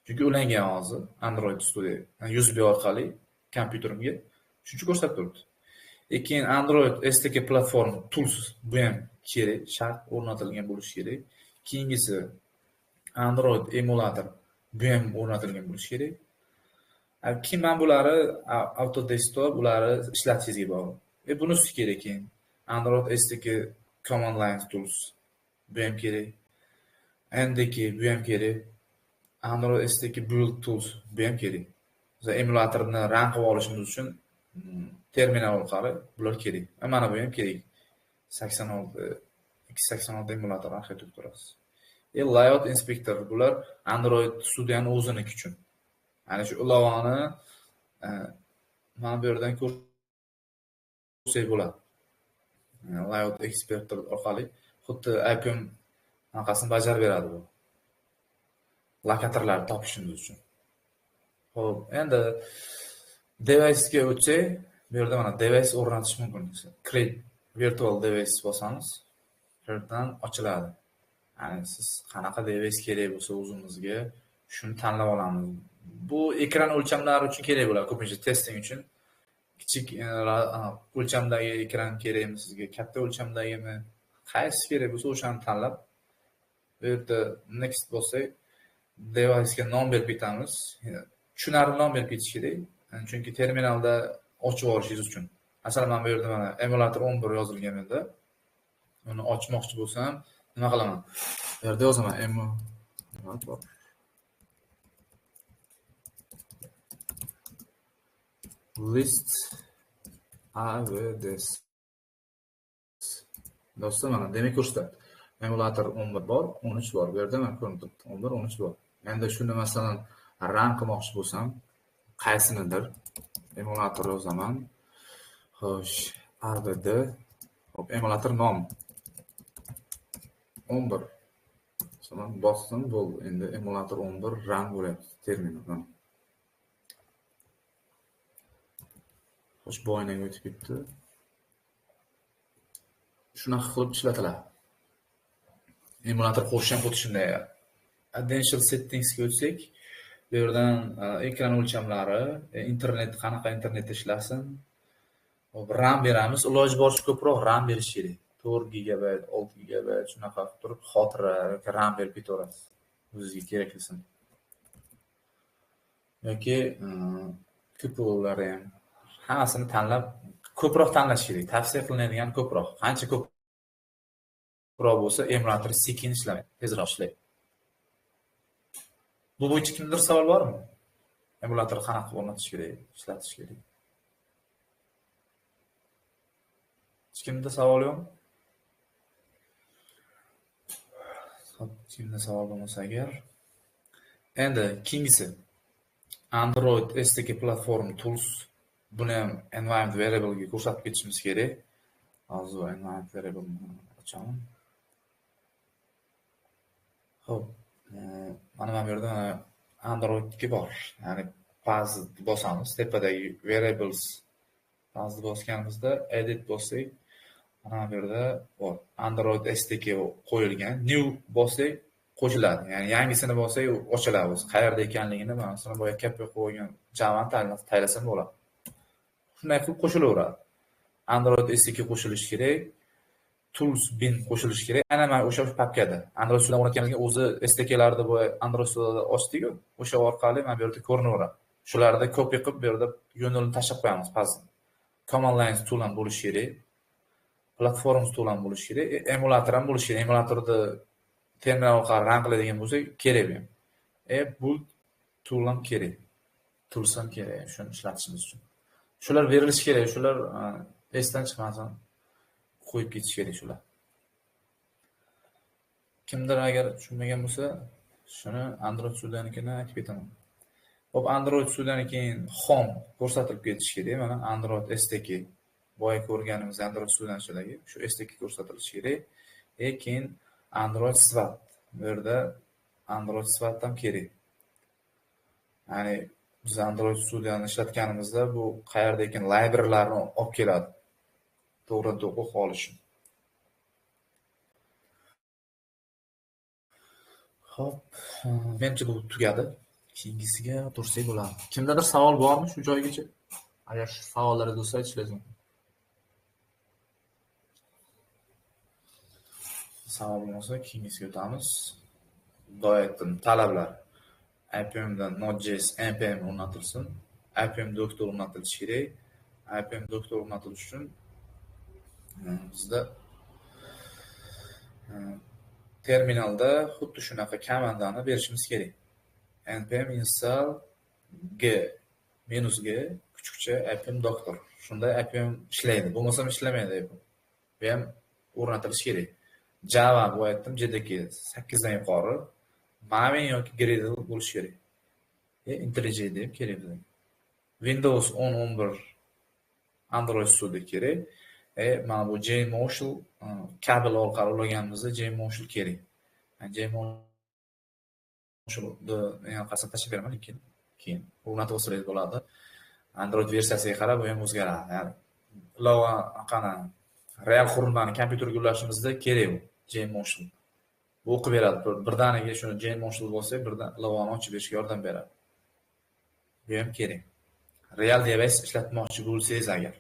Chunki ulangan hozir Android Studio USB orqali kompyuterimga, shuning uchun ko'rsatib turibdi. Keyin Android SDK platform tools, bu ham kerak, shart o'rnatilgan bo'lishi kerak. Keyingisi Android emulator, bu ham o'rnatilgan bo'lishi kerak. Keyin mana bulari auto desktop, ularni ishlatishingizga bog'liq. Bunisi kerak keyin. Android SDK command line tools, bu ham kerak. NDK bu ham kerak. Android SDK build tools, bu ham kerak. Biz emulatorni run qilib olishimiz uchun terminal orqali bular kerak. Mana bu ham kerak. 86 x86 emulator arxitekturasi. Layout inspector, bular Android Studio'ning o'ziniki uchun. Ya'ni shu ilovani mana bu yerdan ko'rsak bo'ladi. Layout inspector orqali xuddi IPM anaqasini bajarib beradi bu. Lokatorlarni topishimiz uchun. Xo'p, endi device ga o'tsak, bu yerda mana device o'rnatish mumkin. Create virtual device bosamiz, bu yerdan ochiladi. Ya'ni siz qanaqa device kerak bo'lsa o'zimizga shuni tanlab olamiz. Bu ekran o'lchamlari uchun kerak bo'ladi, ko'pincha testing uchun. Kichik o'lchamdagi ekran kerakmi sizga, katta o'lchamdagimi, qaysi kerak bo'lsa o'shani tanlab bu yerda next bossak, device'ga nom berib ketamiz. Tushunarli nom berib ketish kerak, chunki terminalda ochib olishingiz uchun. Masalan, mana bu yerda mana emulator 11 yozilgan edi. Uni ochmoqchi bo'lsam, nima qilaman? Bu yerda yozaman emulator list AVDS. Do'stlar, mana demak ko'rsatadi. Emulator 11 bor, 13 bor. Bu yerda mana ko'rinib turibdi. 11, 13 bor. Endi shuni masalan run qilmoqchi bo'lsam, qaysinidir emulator yozaman. Xo'sh, AVD. Xo'p, emulator nom 11. Masalan, bosdim, bo'ldi. Endi emulator 11 run bo'lyapti terminaldan. Xo'sh, bu oynaga o'tib ketdi. Shunaqa qilib ishlatiladi. Emulator qo'shish ham xuddi shunday. Advanced settingsga o'tsak, bu yerdan ekran o'lchamlari, internet qanaqa internetda ishlasin. Hop, RAM beramiz. Iloji boricha ko'proq RAM berish kerak. 4 gigabayt, 6 gigabayt shunaqa qilib turib xotira yoki RAM berib ketaverasiz. O'zingizga keraklisini. Yoki KPU'lari ham hammasini tanlab, ko'proq tanlash kerak. Tavsiya qilinadigan ko'proq. Qancha ko'proq bo'lsa, emulator sekin ishlamaydi, tezroq ishlaydi. Bu bo'yicha kimdir savol bormi? Emulator qanaqa qilib o'rnatish kerak, ishlatish kerak? Hech kimda savol yo'qmi? Hop, kimda savol bo'lmasa agar. Endi keyingisi Android SDK Platform Tools. Buni ham environment variable ga ko'rsatib ketishimiz kerak. Hozir environment variable ni ochaman. Xo'p, mana bu yerda Androidga bor. Ya'ni path bosamiz, tepadagi variables path bosganimizda edit bossak, mana bu yerda bor. Android SDK qo'yilgan. New bossak qo'shiladi. Ya'ni yangisini bossak ochiladi o'zi. Qayerda ekanligini masalan boya katta qo'ygan Javani taylasam bo'ladi. Shunday qilib qo'shilaveradi. Android SDK qo'shilishi kerak. Tools bin qo'shilishi kerak. Aynan mana o'sha papkada. Android Studiodan o'rnatganimizga o'zi SDK'larni bu Android Studioda ochdik-ku, o'sha orqali mana bu yerda ko'rinaveradi. Shularni copy qilib bu yerda yo'nalishni tashlab qo'yamiz pazni. Command line tool ham bo'lishi kerak. Platform tool ham bo'lishi kerak, emulator ham bo'lishi kerak. Emulatorni terminal orqali run qiladigan bo'lsak, kerak bu ham. Build tool ham kerak. Tools ham kerak shuni ishlatishimiz uchun. Shular berilishi kerak, shular esdan chiqmasin, qo'yib ketish kerak shular. Kimdir agar tushunmagan bo'lsa, shuni Android Studio'nikini aytib ketaman. Xo'p, Android Studio'dan keyin Home ko'rsatilib ketishi kerak. Mana Android SDK boya ko'rganimiz Android Studio'ning ichidagi shu SDK ko'rsatilishi kerak. Keyin Android Swap. Bu yerda Android Swap ham kerak. Ya'ni biz Android Studio'ni ishlatganimizda bu qayerda ekan librarylarni olib keladi. To'g'ridan to'g'ri olish. Xo'p, menimcha bu tugadi. Keyingisiga tursak bo'ladi. Kimdadir savol bormi shu joygacha? Agar savollaringiz bo'lsa aytishingiz mumkin. Savol bo'lmasa keyingisiga o'tamiz. Doim aytdim, talablar. IPM'dan Node.js npm o'rnatilsin. IPM Doctor o'rnatilishi kerak. IPM Doctor o'rnatilishi uchun bizda terminalda xuddi shunaqa komandani berishimiz kerak. Npm install g -g kuchukcha ipm doctor. Shunda ipm ishlaydi. Bo'lmasam ishlamaydi ipm. Bu ham o'rnatilishi kerak. Java bu aytdim, JDK 8 dan yuqori, Maven yoki Gradle bo'lishi kerak. IntelliJ deb kerak bizga. Windows 10, 11, Android Studio kerak. Mana bu JMotion kabel orqali ulaganimizda JMotion kerak. JMotion'ni qasam tashlab beraman, lekin keyin o'rnatib olsangiz bo'ladi. Android versiyasiga qarab bu ham o'zgaradi. Ya'ni ilova qana real qurilmani kompyuterga ulashimizda kerak bu JMotion. Bu o'qib beradi. Birdaniga shuni JMotion bo'lsa, birdan ilovani ochib berishga yordam beradi. Bu ham kerak. Real device ishlatmoqchi bo'lsangiz agar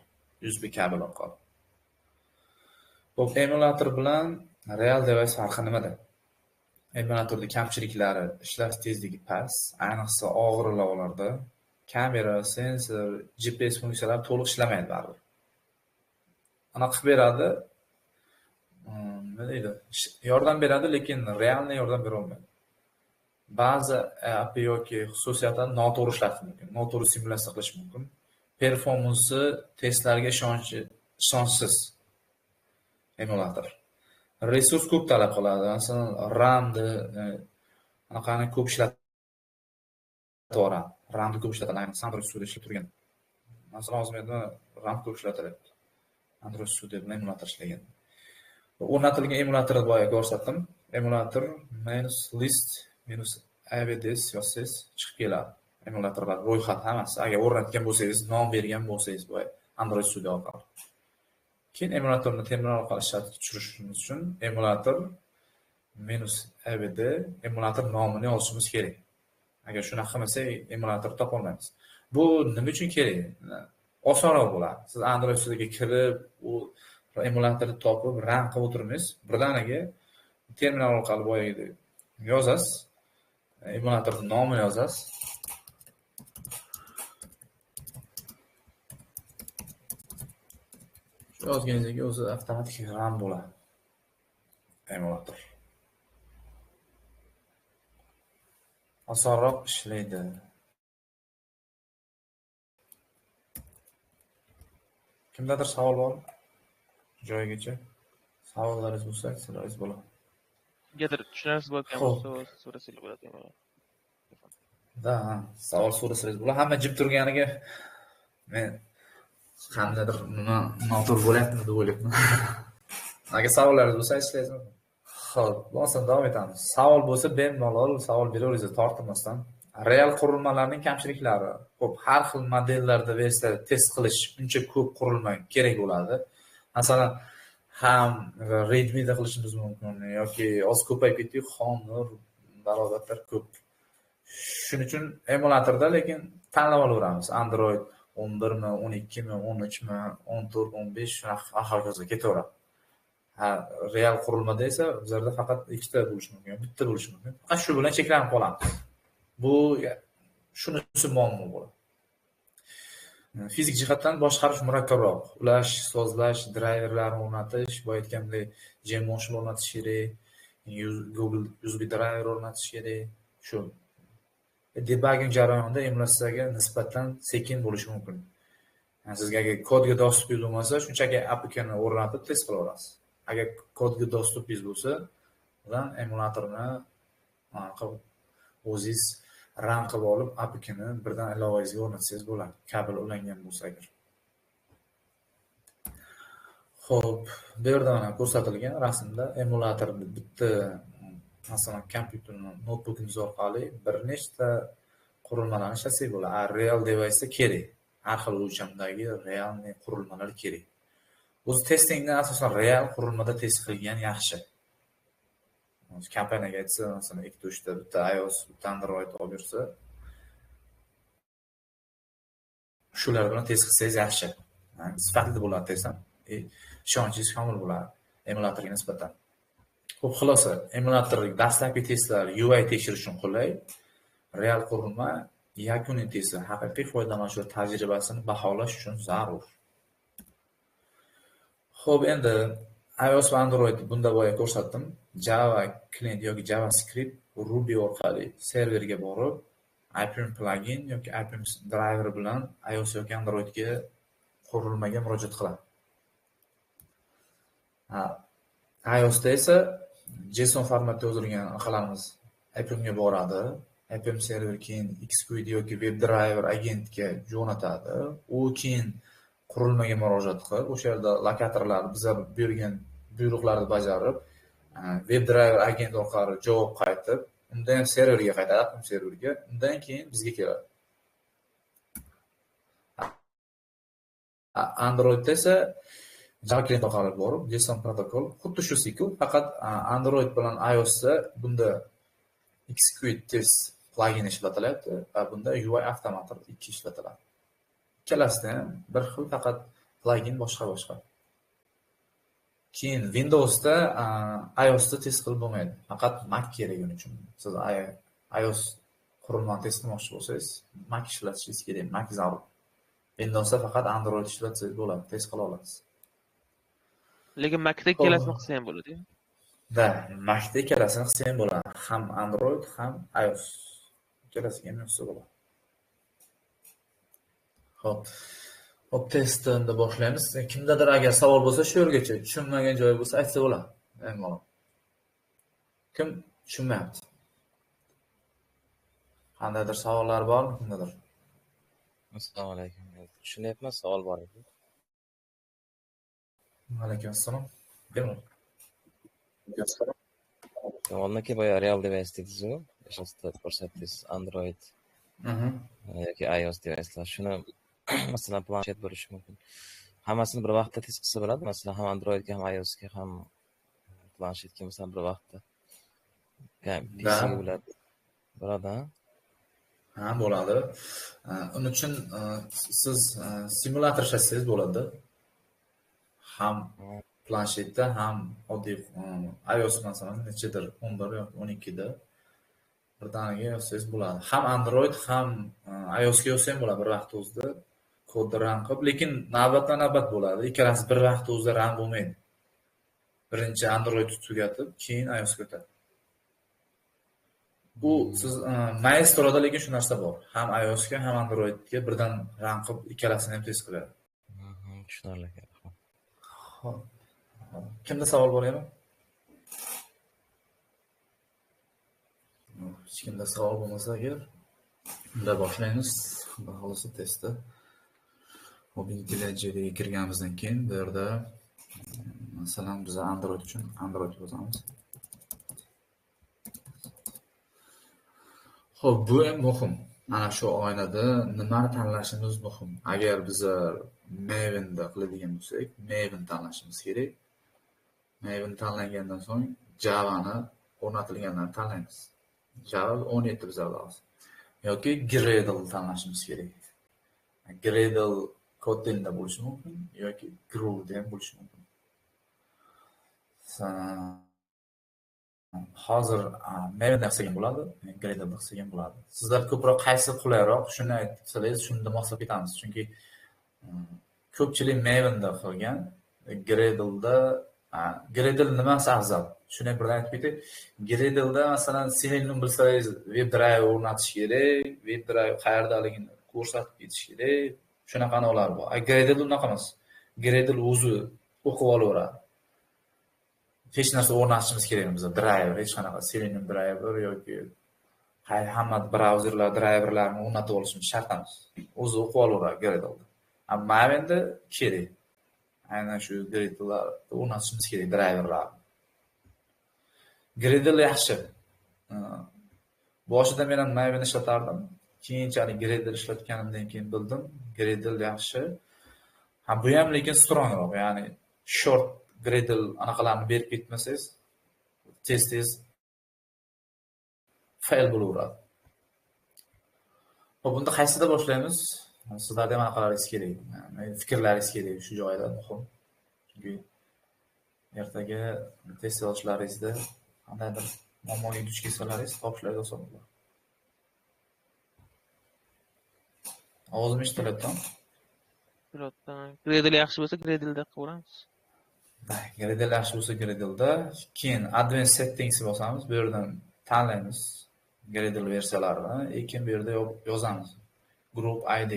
USB kabel orqali. Xo'p, emulator bilan real device farqi nimada? Emulatorda kamchiliklari, ishlash tezligi past, ayniqsa og'ir ilovalarda kamera, sensor, GPS funksiyalari to'liq ishlamaydi baribir. Ana qilib beradi, nima deydi? Yordam beradi, lekin realni yordam bera olmaydi. Ba'zi API yoki xususiyatlarni noto'g'ri ishlatish mumkin, noto'g'ri simulyatsiya qilish mumkin. Performansi testlarga ishonchsiz emulator. Resurs ko'p talab qiladi. Masalan, RAMni anaqani ko'p ishlatib yuboradi. RAMni ko'p ishlatadi, ayniqsa Android Studio ishlab turgan. Masalan, hozir menda RAM ko'p ishlatilyapti. Android Studio bilan emulator ishlagan. O'rnatilgan emulatorni boya ko'rsatdim. Emulator -list -avds yozsangiz chiqib keladi. Emulatorlar ro'yxati hammasi. Agar o'rnatgan bo'lsangiz, nom bergan bo'lsangiz boya Android Studio orqali. Keyin emulatorni terminal orqali ishlatib tushirishimiz uchun emulator -avd emulator nomini yozishimiz kerak. Agar shunaqa qilmasak, emulatorni topa olmaymiz. Bu nima uchun kerak? Osonroq bo'ladi. Siz Android Studioga kirib, u emulatorni topib, run qilib o'tirmaysiz. Birdaniga terminal orqali boyagidek yozasiz, emulatorning nomini yozasiz. Yozganingizga o'zi avtomatik run bo'ladi emulator. Osonroq ishlaydi. Kimdadir savol bormi? Joyigacha savollaringiz bo'lsa, aytsangiz bo'ladi. Kimgadir tushunarsiz bo'lgan bo'lsa, so'rasangiz bo'ladi. Da, savol so'rasangiz bo'ladi. Hamma jim turganiga men qandaydir nima noto'g'ri bo'lyaptimi deb o'ylayapman. Agar savollaringiz bo'lsa, aytsangiz bo'ladi. Xo'p, bo'lmasa davom etamiz. Savol bo'lsa bemalol savol beraverasiz, tortinmasdan. Real qurilmalarning kamchiliklari. Xo'p, har xil modellarda versiya test qilish uncha ko'p qurilma kerak bo'ladi. Masalan, ham Redmi'da qilishimiz mumkin yoki oz ko'payib ketdik, Honor barobarlar ko'p. Shuning uchun emulatorda lekin tanlab olaveramiz. Android 11 mi, 12 mi, 13 mi, 14, 15 shunaqa hokazo ketaveradi. Ha, real qurilmada esa bizlarda faqat ikkita bo'lishi mumkin, bitta bo'lishi mumkin. Faqat shu bilan cheklanib qolamiz. Bu shunisi muammo bo'ladi. Fizik jihatdan boshqarish murakkabroq. Ulash, sozlash, driverlarni o'rnatish, boya aytgandek JMotion o'rnatish kerak, Google USB driver o'rnatish kerak. Shu debugging jarayonida emulyatsiyaga nisbatan sekin bo'lishi mumkin. Yani sizga agar kodga dostupingiz bo'lmasa, shunchaki APKni o'rnatib test qila olasiz. Agar kodga dostupingiz bo'lsa, undan emulatorni o'zingiz run qilib olib, APKni birdan ilovangizga o'rnatsangiz bo'ladi. Kabel ulangan bo'lsa agar. Xo'p, bu yerda mana ko'rsatilgan rasmda emulatorni bitta, masalan, kompyuterni, noutbukingiz orqali bir nechta qurilmalarni ishlatsak bo'ladi. Real device'da kerak. Har xil o'lchamdagi realniy qurilmalar kerak. O'zi testingni asosan real qurilmada test qilgan yaxshi. Kompaniyaga aytsa, masalan, ikkita, uchta, bitta iOS, bitta Android olib yursa, shular bilan test qilsangiz yaxshi. Sifatli bo'ladi test ham. Ishonchingiz komil bo'ladi emulatorga nisbatan. Xo'p, xulosa, emulator dastlabki testlar UI tekshirish uchun qulay, real qurilma yakuniy testlar haqiqiy foydalanuvchilar tajribasini baholash uchun zarur. Xo'p, endi iOS va Android bunda boya ko'rsatdim. Java klient yoki JavaScript Ruby orqali serverga borib, Appium plugin yoki Appium driver bilan iOS yoki Androidga qurilmaga murojaat qiladi. iOSda esa JSON formatda yozilgan qilamiz. Appiumga boradi. Appium server keyin Xcode yoki WebDriver agentga jo'natadi. U keyin qurilmaga murojaat qilib, o'sha yerda lokatorlar bizlar bergan buyruqlarni bajarib, WebDriver agent orqali javob qaytib, undan ham serverga qaytadi, Appium serverga, undan keyin bizga keladi. Androidda esa Java klient orqali borib, JSON protokol xuddi shu sikl, faqat Android bilan iOSda bunda Xcode test plugin ishlatilyapti va bunda UI avtomator 2 ishlatiladi. Ikkalasida ham bir xil, faqat plugin boshqa-boshqa. Keyin Windowsda iOSda test qilib bo'lmaydi. Faqat Mac kerak uning uchun. Siz iOS qurilmani test qilmoqchi bo'lsangiz, Mac ishlatishingiz kerak, Mac zarur. Windowsda faqat Android ishlatsangiz bo'ladi, test qila olasiz. Lekin Mac'da ikkalasini qilsa ham bo'ladi. Da, Mac'da ikkalasini qilsa ham bo'ladi. Ham Android, ham iOS. Ikkalasiga ham yozsa bo'ladi. Xo'p. Xo'p, testni endi boshlaymiz. Kimdadir agar savol bo'lsa, shu yergacha tushunmagan joyi bo'lsa aytsa bo'ladi. Bemalol. Kim tushunmayapti? Qandaydir savollar bormi kimdadir? Assalomu alaykum. Tushunyapman, savol bor edi. Alaykum assalom. Bemalol. Oldin aka boya real device dedingiz-ku, o'shanda ko'rsatdingiz Android yoki iOS devicelar. Shuni masalan planshet bo'lishi mumkin. Hammasini bir vaqtda test qilsa bo'ladi. Masalan, ham Androidga, ham iOSga, ham planshetga masalan bir vaqtda. PCga bo'ladi. Bo'ladi, ha? Ha, bo'ladi. Uning uchun siz simulyator ishlatsangiz bo'ladi. Ham planshetda, ham oddiy iOS masalan nechadir 11 yoki 12 da birdaniga yozsangiz bo'ladi. Ham Android, ham iOSga yozsa ham bo'ladi bir vaqt o'zida kodni run qilib, lekin navbatma-navbat bo'ladi. Ikkalasi bir vaqt o'zida run bo'lmaydi. Birinchi Androidni tugatib, keyin iOSga o'tadi. Bu siz Maestroda lekin shu narsa bor. Ham iOSga, ham Androidga birdan run qilib ikkalasini ham test qiladi. Tushunarli. Xo'p. Kimda savol bor yana? Hech kimda savol bo'lmasa agar, unda boshlaymiz. Xudo xolasa testni. Hop, IntelliJ'ga kirganimizdan keyin bu yerda masalan biz Android uchun Android yozamiz. Xo'p, bu ham muhim. Mana shu oynada nimani tanlashimiz muhim. Agar biz Maven'da qiladigan bo'lsak, Maven tanlashimiz kerak. Maven tanlangandan so'ng Java'ni o'rnatilganlarni tanlaymiz. Java 17 bizlarda hozir. Yoki Gradle tanlashimiz kerak. Gradle Kotlin'da bo'lishi mumkin yoki Groove'da ham bo'lishi mumkin. Hozir Maven'da qilsak ham bo'ladi, Gradle'da qilsak ham bo'ladi. Sizlar ko'proq qaysi qulayroq, shuni aytsangiz, shunda moslab ketamiz. Chunki ko'pchilik Maven'da qilgan, Gradle'da Gradle nimasi afzal? Shuni birdan aytib ketay. Gradle'da masalan Selenium bilsangiz, WebDriver o'rnatish kerak, WebDriver qayerdaligini ko'rsatib ketish kerak. Shunaqa anavlar bor. Gradle unaqa emas. Gradle o'zi o'qib olaveradi. Hech narsa o'rnatishimiz kerak emas. Driver, hech qanaqa Selenium driver yoki hamma brauzerlar driverlarini o'rnatib olishimiz shart emas. O'zi o'qib olaveradi Gradle'da. Ammo Maven'da kerak. Aynan shu Gradle'larda o'rnatishimiz kerak driverlarni. Gradle yaxshi. Boshida men ham Maven ishlatardim. Keyinchalik Gradle ishlatganimdan keyin bildim, Gradle yaxshi. Ha, bu ham lekin strongroq, ya'ni short Gradle anaqalarni berib ketmasangiz, tez-tez fail bo'laveradi. Xo'p, bunda qaysida boshlaymiz? Sizlarda ham anaqalaringiz kerak, fikrlaringiz kerak shu joyda muhim. Chunki ertaga test yozishlaringizda qandaydir muammoga duch kelsalaringiz topishlaringiz oson bo'ladi. Ovozim eshitilyaptimi? Gradle yaxshi bo'lsa Gradle'da qilaveramiz. Gradle yaxshi bo'lsa Gradle'da, keyin Advanced Settings bosamiz, bu yerdan tanlaymiz Gradle versiyalarini, keyin bu yerda yozamiz Group ID.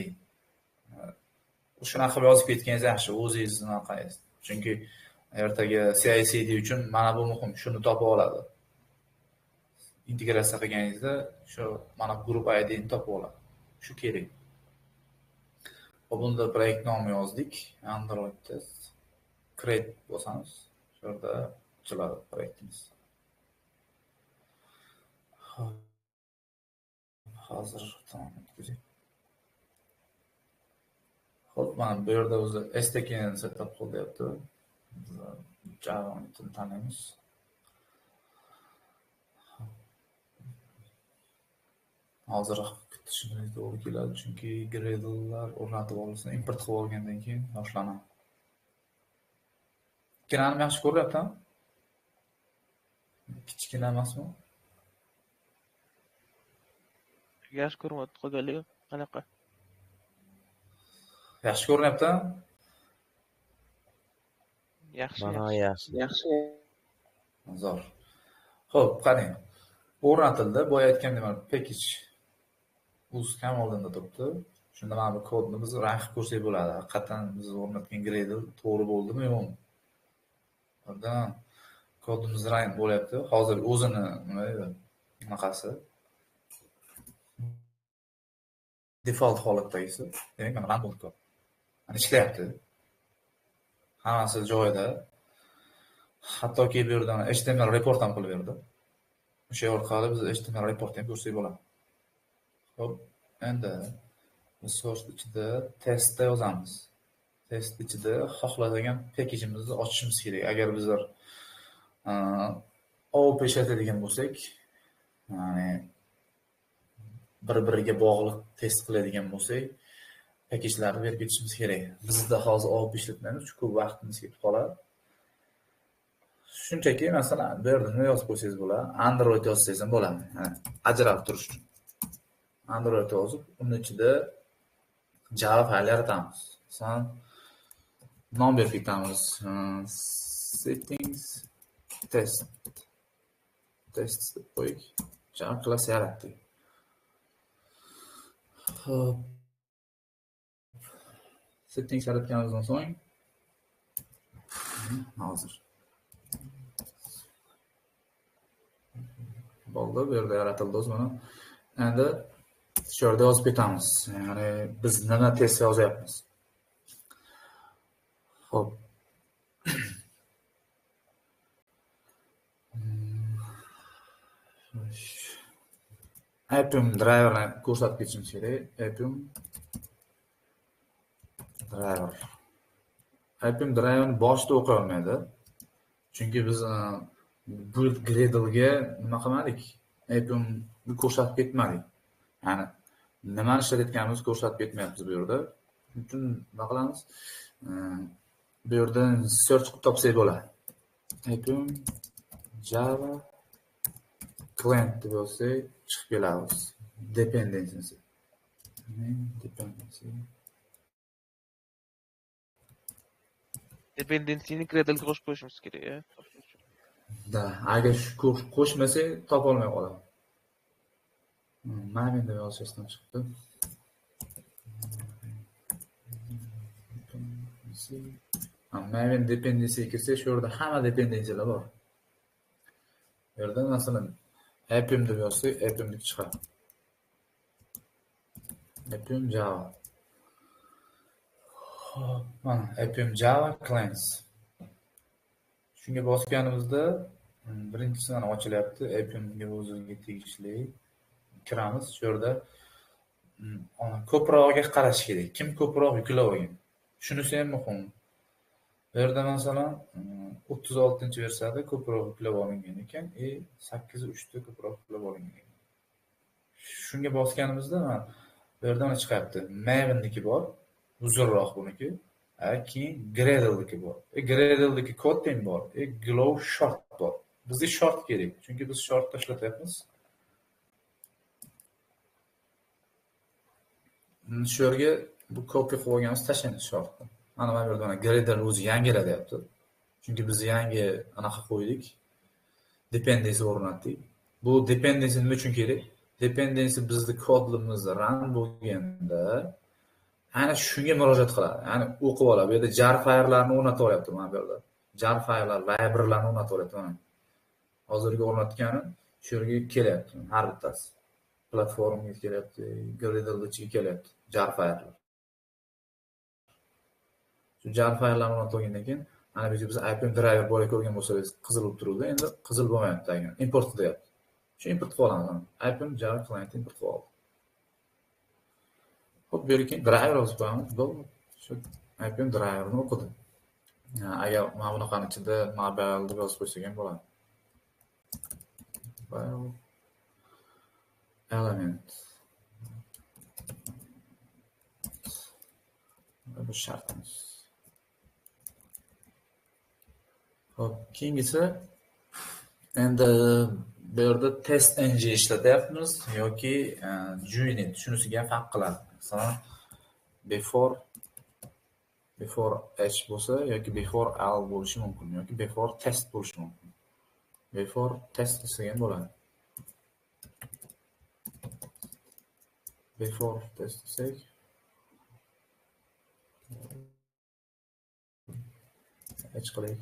Shunaqa qilib yozib ketganingiz yaxshi, o'zingiz anaqangiz. Chunki ertaga CI/CD uchun mana bu muhim, shuni topib oladi. Integratsiya qilganingizda shu mana Group ID ni topib oladi. Shu kerak. Xo'p, bunda proyekt nomi yozdik. Android test. Create bosamiz. Shu yerda ochiladi proyektimiz. Xo'p. Hozir tamom o'tkazay. Xo'p, mana bu yerda o'zi SDK ni setup qil deyapti. Biz Java'ni tanlaymiz. Hozir kutishimiz to'g'ri keladi, chunki Gradle'lar o'rnatib olinsin, import qilib olgandan keyin boshlanadi. Ekranim yaxshi ko'rinyaptimi? Kichkina emasmi? Yaxshi ko'rinyapti, qolganligi qanaqa? Yaxshi ko'rinyaptimi? Yaxshi, Mana yaxshi. Yaxshi. Zo'r. Xo'p, qarang. O'rnatildi. Boya aytgandek, mana package uz kam oldinda turibdi. Shunda mana bu kodni biz rang qilib ko'rsak bo'ladi. Haqiqatan biz o'rnatgan Gradle to'g'ri bo'ldimi, yo'qmi? Oradan kodimiz rang bo'lyapti. Hozir o'zini nima edi? Anaqasi. Default holatdagisi. Demak, mana rang bo'ldi kod. Mana ishlayapti. Hammasi joyida. Hattoki bu yerdan HTML report ham qilib berdi. O'sha orqali biz HTML report ham ko'rsak bo'ladi. Xo'p, endi source ichida testda yozamiz. Test ichida xohlagan package'imizni ochishimiz kerak. Agar bizlar OOP ishlatadigan bo'lsak, ya'ni bir-biriga bog'liq test qiladigan bo'lsak, package'larni berib ketishimiz kerak. Bizda hozir OOP ishlatmaymiz, chunki ko'p vaqtimiz ketib qoladi. Shunchaki masalan, bu yerda nima yozib qo'ysangiz bo'ladi? Android yozsangiz ham bo'ladi. Ajralib turish uchun. Android yozib, uning ichida Java fayl yaratamiz. Masalan, nom berib ketamiz. Settings test. Test deb qo'ydik. Java klass yaratdik. Xo'p. Settings yaratganimizdan so'ng hozir bo'ldi, bu yerda yaratildi o'zi mana. Endi shu yerda yozib ketamiz. Ya'ni biz nima test yozyapmiz. Xo'p. Appium driverni ko'rsatib ketishimiz kerak. Appium driver. Appium driverni boshida o'qiy olmaydi. Chunki biz build Gradle'ga nima qilmadik? Appiumni ko'rsatib ketmadik. Ya'ni nimani ishlatayotganimizni ko'rsatib ketmayapmiz bu yerda. Shuning uchun nima qilamiz? Bu yerdan search qilib topsak bo'ladi. Appium Java client deb yozsak chiqib keladi. Dependency. Dependency. Dependency'ni Gradle'ga qo'shib qo'yishimiz kerak, ya. Da, agar shu qo'shmasak topa olmay qoladi. Maven deb yozishdan chiqdi. Maven dependency'ga kirsak, shu yerda hamma dependency'lar bor. Bu yerda masalan Appium deb yozsak, Appium deb chiqadi. Appium Java. Xo'p, mana Appium Java Clients. Shunga bosganimizda birinchisi mana ochilyapti. Appiumga o'ziga tegishli kiramiz. Shu yerda ko'prog'iga qarash kerak. Kim ko'proq yuklab olgan? Shunisi ham muhim. Bu yerda masalan 36-versiyada ko'proq yuklab olingan ekan, 8.3 da ko'proq yuklab olingan ekan. Shunga bosganimizda mana bu yerda mana chiqyapti. Maven'niki bor, uzunroq buniki. Keyin Gradle'niki bor. Gradle'niki Kotlin bor, Glow Short bor. Bizga short kerak, chunki biz shortda ishlatyapmiz. Shu yerga bu copy qilib olganimiz tashlaymiz shortni. Mana bu yerda mana Gradle o'zi yangilar deyapti. Chunki biz yangi anaqa qo'ydik. Dependency o'rnatdik. Bu dependency nima uchun kerak? Dependency bizni kodimiz run bo'lganda ana shunga murojaat qiladi. Ya'ni o'qib oladi. Bu yerda jar fayllarni o'rnatib olyapti mana bu yerda. Jar fayllar, librarylarni o'rnatib olyapti mana. Hozirgi o'rnatgani shu yerga kelyapti har bittasi. Platformga kelyapti, Gradle ichiga kelyapti jar fayllar. Shu jar fayllarni o'rnatib olgandan keyin ana biz Appium driver bor ko'rgan bo'lsangiz qizil bo'lib turuvdi. Endi qizil bo'lmayapti agar import deyapti. Shu import qilib olamiz. Appium Java client import qilib oldik. Xo'p, bu yerga keyin driver yozib qo'yamiz. Bo'ldi. Shu Appium driverni o'qidi. Agar mana bunaqani ichida mobile deb yozib qo'ysak ham bo'ladi. Mobile element. Bu shartimiz. Xo'p, keyingisi endi bu yerda test ng ishlatyapmiz yoki join it, shunisiga ham farq qiladi. Masalan, before h bo'lsa yoki before al bo'lishi mumkin yoki before test bo'lishi mumkin. Before test desak ham bo'ladi. Before test desak h qilaylik.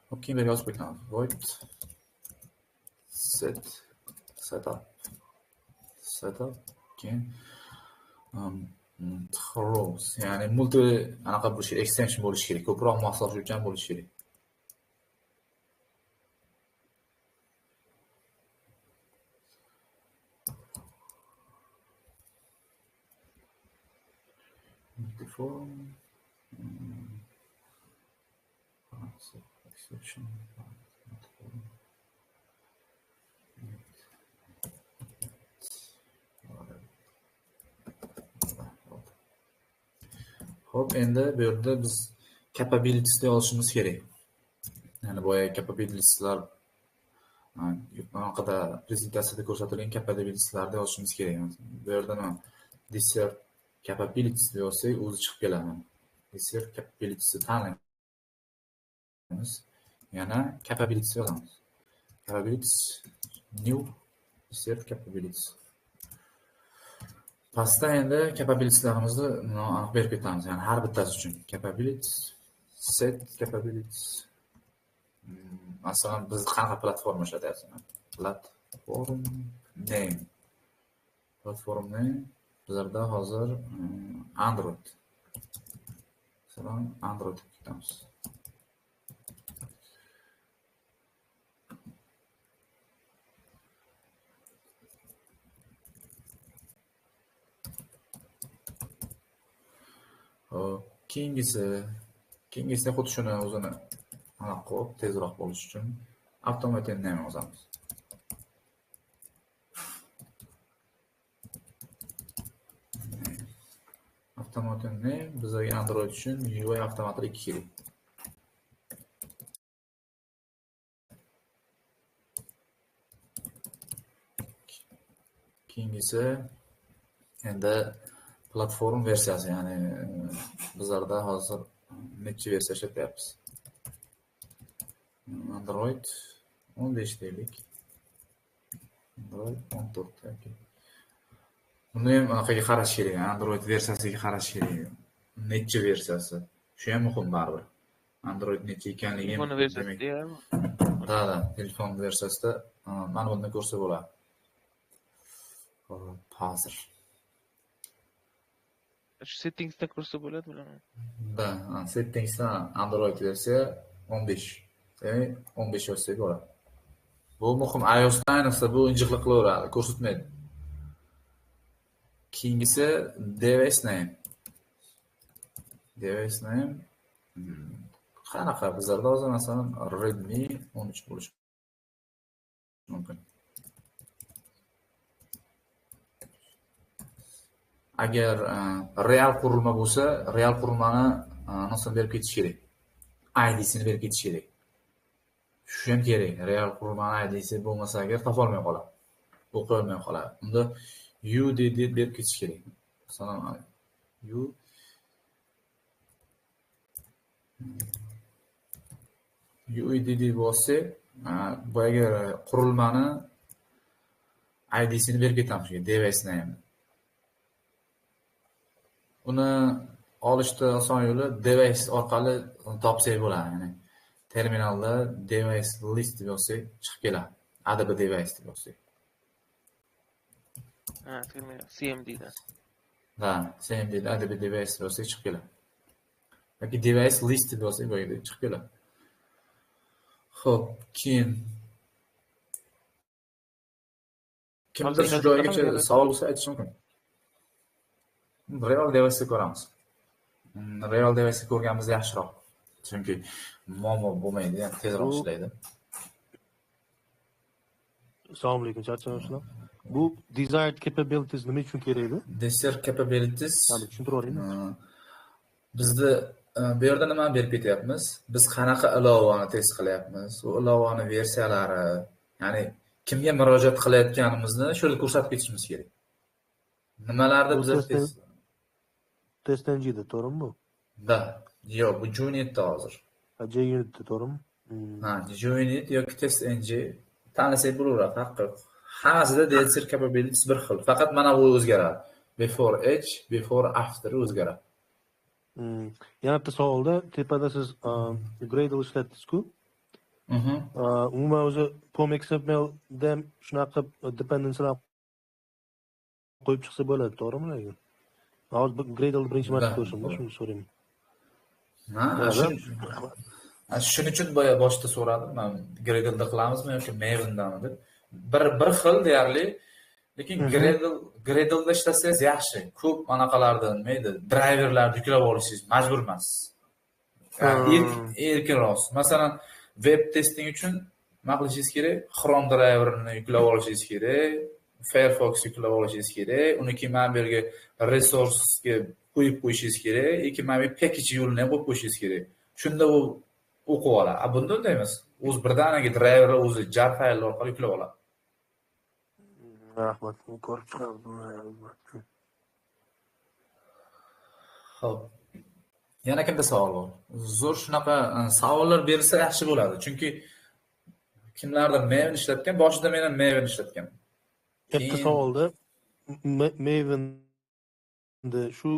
Hop, keyin bu yerga yozib qo'yamiz. Void set setup keyin throws, ya'ni multi anaqa bo'lishi kerak, extension bo'lishi kerak, ko'proq moslashuvchan bo'lishi kerak. Multiform exception multiform. Xo'p, endi bu yerda biz capabilitiesni yozishimiz kerak. Ya'ni boya capabilitieslar anaqada prezentatsiyada ko'rsatilgan capabilitieslarni yozishimiz kerak. Bu yerda nima? Desert capabilities deb yozsak, o'zi chiqib keladi. Desert capabilitiesni tanlaymiz. Yana capabilities yozamiz. Capabilities new desert capabilities. Pastda endi capabilitieslarimizni aniq berib ketamiz. Ya'ni har bittasi uchun capabilities, set capabilities. Masalan, biz qanaqa platforma ishlatyapmiz? Platform name. Platform name bizlarda hozir Android. Masalan, Android deb ketamiz. Keyingisi xuddi shuni o'zini aniq qilib, tezroq bo'lish uchun avtomatik name yozamiz. Avtomatik name bizga Android uchun UI avtomatik 2 kerak. Keyingisi endi platform versiyasi, ya'ni bizlarda hozir necha versiya ishlatyapmiz? Android 15 deylik. Android 14 yoki. Buni ham anaqaga qarash kerak, Android versiyasiga qarash kerak. Necha versiyasi? Shu ham muhim baribir. Android necha ekanligi ham. Telefon versiyasida ham. Da, telefon versiyasida mana bunda ko'rsa bo'ladi. Hop, hozir. Shu settingsda ko'rsa bo'ladi bularni. Da, settingsda Android versiya 15. Ya'ni 15 yozsak bo'ladi. Bu muhim. iOSda ayniqsa bu injiqlik qilaveradi, ko'rsatmaydi. Keyingisi device name. Device name qanaqa? Bizlarda hozir masalan Redmi 13 bo'lishi mumkin. Agar real qurilma bo'lsa, real qurilmani anonsini berib ketish kerak. ID'sini berib ketish kerak. Shu ham kerak. Real qurilmani ID'si bo'lmasa agar topolmay qoladi. O'qiy olmay qoladi. Unda UDD berib ketish kerak. Masalan, UIDD bo'lsa, boyagi qurilmani ID'sini berib ketamiz, device name. Uni olishda oson yo'li device orqali topsak bo'ladi. Ya'ni terminalda device list deb yozsak chiqib keladi. ADB device deb yozsak. Ha, terminal CMDda. Da, CMDda ADB device deb yozsak chiqib keladi. Yoki device list deb yozsak boyagi chiqib keladi. Xo'p, keyin kimdir shu joygacha savol bo'lsa aytish mumkin. Real device'ni ko'ramiz. Real device'ni ko'rganimiz yaxshiroq. Chunki muammo bo'lmaydi, ham tezroq ishlaydi. Assalomu alaykum, charchamasizlar. Bu desired capabilities nima uchun kerak edi? Desired capabilities tushuntirib yuboringmi? Bizni bu yerda nima berib ketyapmiz? Biz qanaqa ilovani test qilyapmiz? U ilovani versiyalari, ya'ni kimga murojaat qilayotganimizni shu yerda ko'rsatib ketishimiz kerak. Nimalarda biz test TestNG'da, to'g'rimi bu? Da. Yo'q, bu JUnit'da hozir. Ha, JUnit'da, to'g'rimi? Ha, JUnit yoki TestNG tanlasak bo'laveradi, farqi yo'q. Hammasida desired capabilities bir xil. Faqat mana bu o'zgaradi. Before edge, before after o'zgaradi. Yana bitta savolda, tepada siz Gradle ishlatdingiz-ku. Umuman o'zi POM XMLda ham shunaqa dependencylar qo'yib chiqsa bo'ladi, to'g'rimi lekin? Hozir Gradle birinchi marta ko'rishim, shuni so'rayman. Ha, shuning uchun boya boshida so'radim, men Gradle'da qilamizmi yoki Maven'dami deb. Bir xil deyarli, lekin Gradle'da ishlasangiz yaxshi. Ko'p anaqalarni nima edi, driverlarni yuklab olishingiz majbur emassiz. Erkinroq. Masalan, web testing uchun nima qilishingiz kerak? Chrome driverini yuklab olishingiz kerak, Firefox yuklab olishingiz kerak, uni keyin mana bu yerga resourcega qo'yib qo'yishingiz kerak, yoki mana bu package yo'lini ham qo'yib qo'yishingiz kerak. Shunda u o'qib oladi. A bunda unday emas. O'zi birdaniga driverlar o'zi jar fayllar orqali yuklab oladi. Rahmat, ko'rib chiqamiz. Xo'p. Yana kimda savol bor? Zo'r shunaqa savollar berilsa yaxshi bo'ladi. Chunki kimlardir Maven ishlatgan, boshida men ham Maven ishlatgan. Bitta savolda Maven'da shu,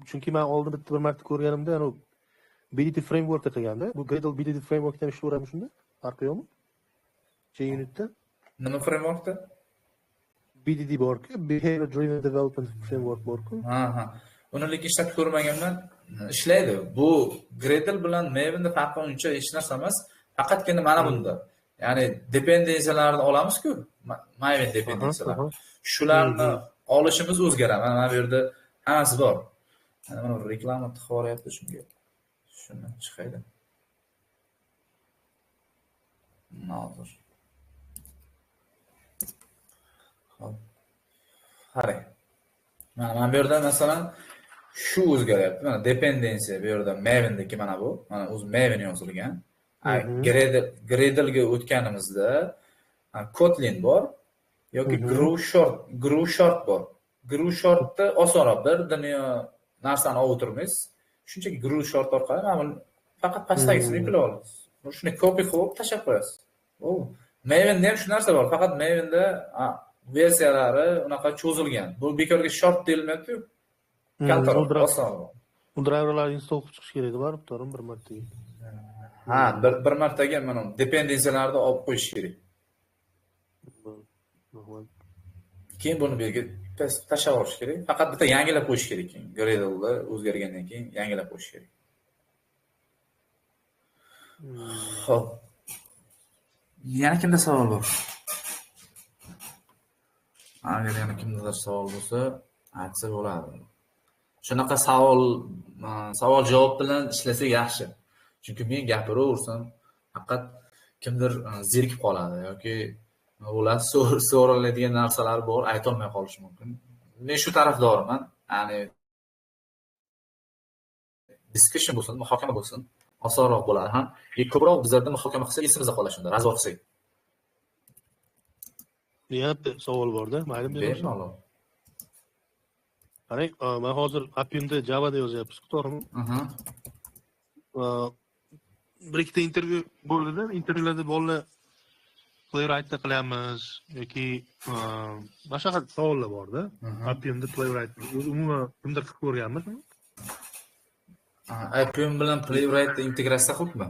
chunki men oldin bitta bir marta ko'rganimda, ya'ni BDD frameworkda qilganda, bu Gradle BDD frameworkda ham ishlayveradimi shunda? Farqi yo'qmi? JUnitda? Nima frameworkda? BDD bor-ku, Behavior Driven Development Framework bor-ku. Ha, ha. Uni lekin ishlatib ko'rmaganman. Ishlaydi. Bu Gradle bilan Maven'da farqi uncha hech narsa emas. Faqatgina mana bunda. Ya'ni dependensiyalarni olamiz-ku, Maven dependensiyalar. Shularni olishimiz o'zgaradi. Mana bu yerda hammasi bor. Mana bu reklama tiqib yuboryapti shunga. Shuni chiqaydi. Hozir. Xo'p. Qarang. Mana bu yerda masalan shu o'zgaryapti. Mana dependensiya bu yerda Maven'dagi mana bu. Mana o'zi Maven yozilgan. Gradle'ga o'tganimizda Kotlin bor. Yoki Groove Short bor. Groove Shortda osonroq, bir dunyo narsani olib o'tirmaysiz. Shunchaki Groove Short orqali mana buni faqat pastdagisini yuklab olasiz. Shuni copy qilib tashlab qo'yasiz. U Mavenda ham shu narsa bor, faqat Mavenda versiyalari unaqa cho'zilgan. Bu bekorga short deyilmayapti-yu. Kaltaroq, osonroq. U driverlarni install qilib chiqish kerak baribir, to'g'rimi, bir martaga? Ha, bir martaga mana dependensiyalarni olib qo'yish kerak. Keyin buni bu yerga tashlab olish kerak. Faqat bitta yangilab qo'yish kerak keyin. Gradle'da o'zgargandan keyin yangilab qo'yish kerak. Xo'p. Yana kimda savol bor? Agar yana kimdadir savol bo'lsa, aytsa bo'ladi. Shunaqa savol javob bilan ishlasak yaxshi. Chunki men gapiraversam, faqat kimdir zerikib qoladi yoki ular so'raladigan narsalar bor, aytolmay qolishi mumkin. Men shu tarafdoriman. Ya'ni discussion bo'lsin, muhokama bo'lsin, osonroq bo'ladi ham. Ko'proq bizlarda muhokama qilsak esimizda qoladi shunda, razor qilsak. Yana bitta savol bor-da, mayli bemalol. Qarang, men hozir Appiumda Java'da yozyapmiz, to'g'rimi? Bir ikkita intervyu bo'ldi-da, intervyularda bolalar Playwright'da qilamiz yoki boshqa savollar bor-da. Appiumda Playwright umuman kimdir qilib ko'rganmi? Appium bilan Playwright'ni integratsiya qilibmi?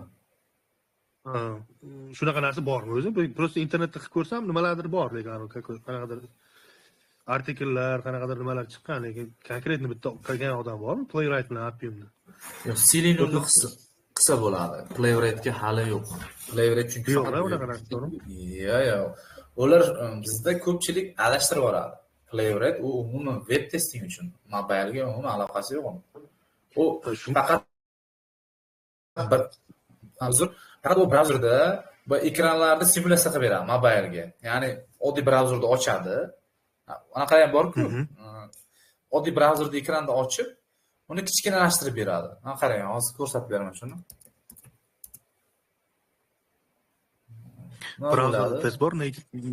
Shunaqa narsa bormi o'zi? Просто internetda qilib ko'rsam nimalardir bor, lekin qanaqadir artikllar, qanaqadir nimalar chiqqan, lekin konkretно bitta qilgan odam bormi Playwright bilan Appiumni? Yo'q, Seleniumni qilsa bo'ladi. Playwrightga hali yo'q. Playwright chunki yo'q, unaqa narsa to'g'rimi? Yo'q, yo'q. Ular bizda ko'pchilik adashtirib yuboradi. Playwright u umuman web testing uchun, mobilga umuman aloqasi yo'q uni. U faqat faqat u brauzerda va ekranlarni simulyatsiya qilib beradi mobilga. Ya'ni oddiy brauzerda ochadi. Anaqa ham bor-ku. Oddiy brauzerda ekranda ochib, uni kichkinalashtirib beradi. Mana qarang, hozir ko'rsatib beraman shuni. Brauzerda test bor,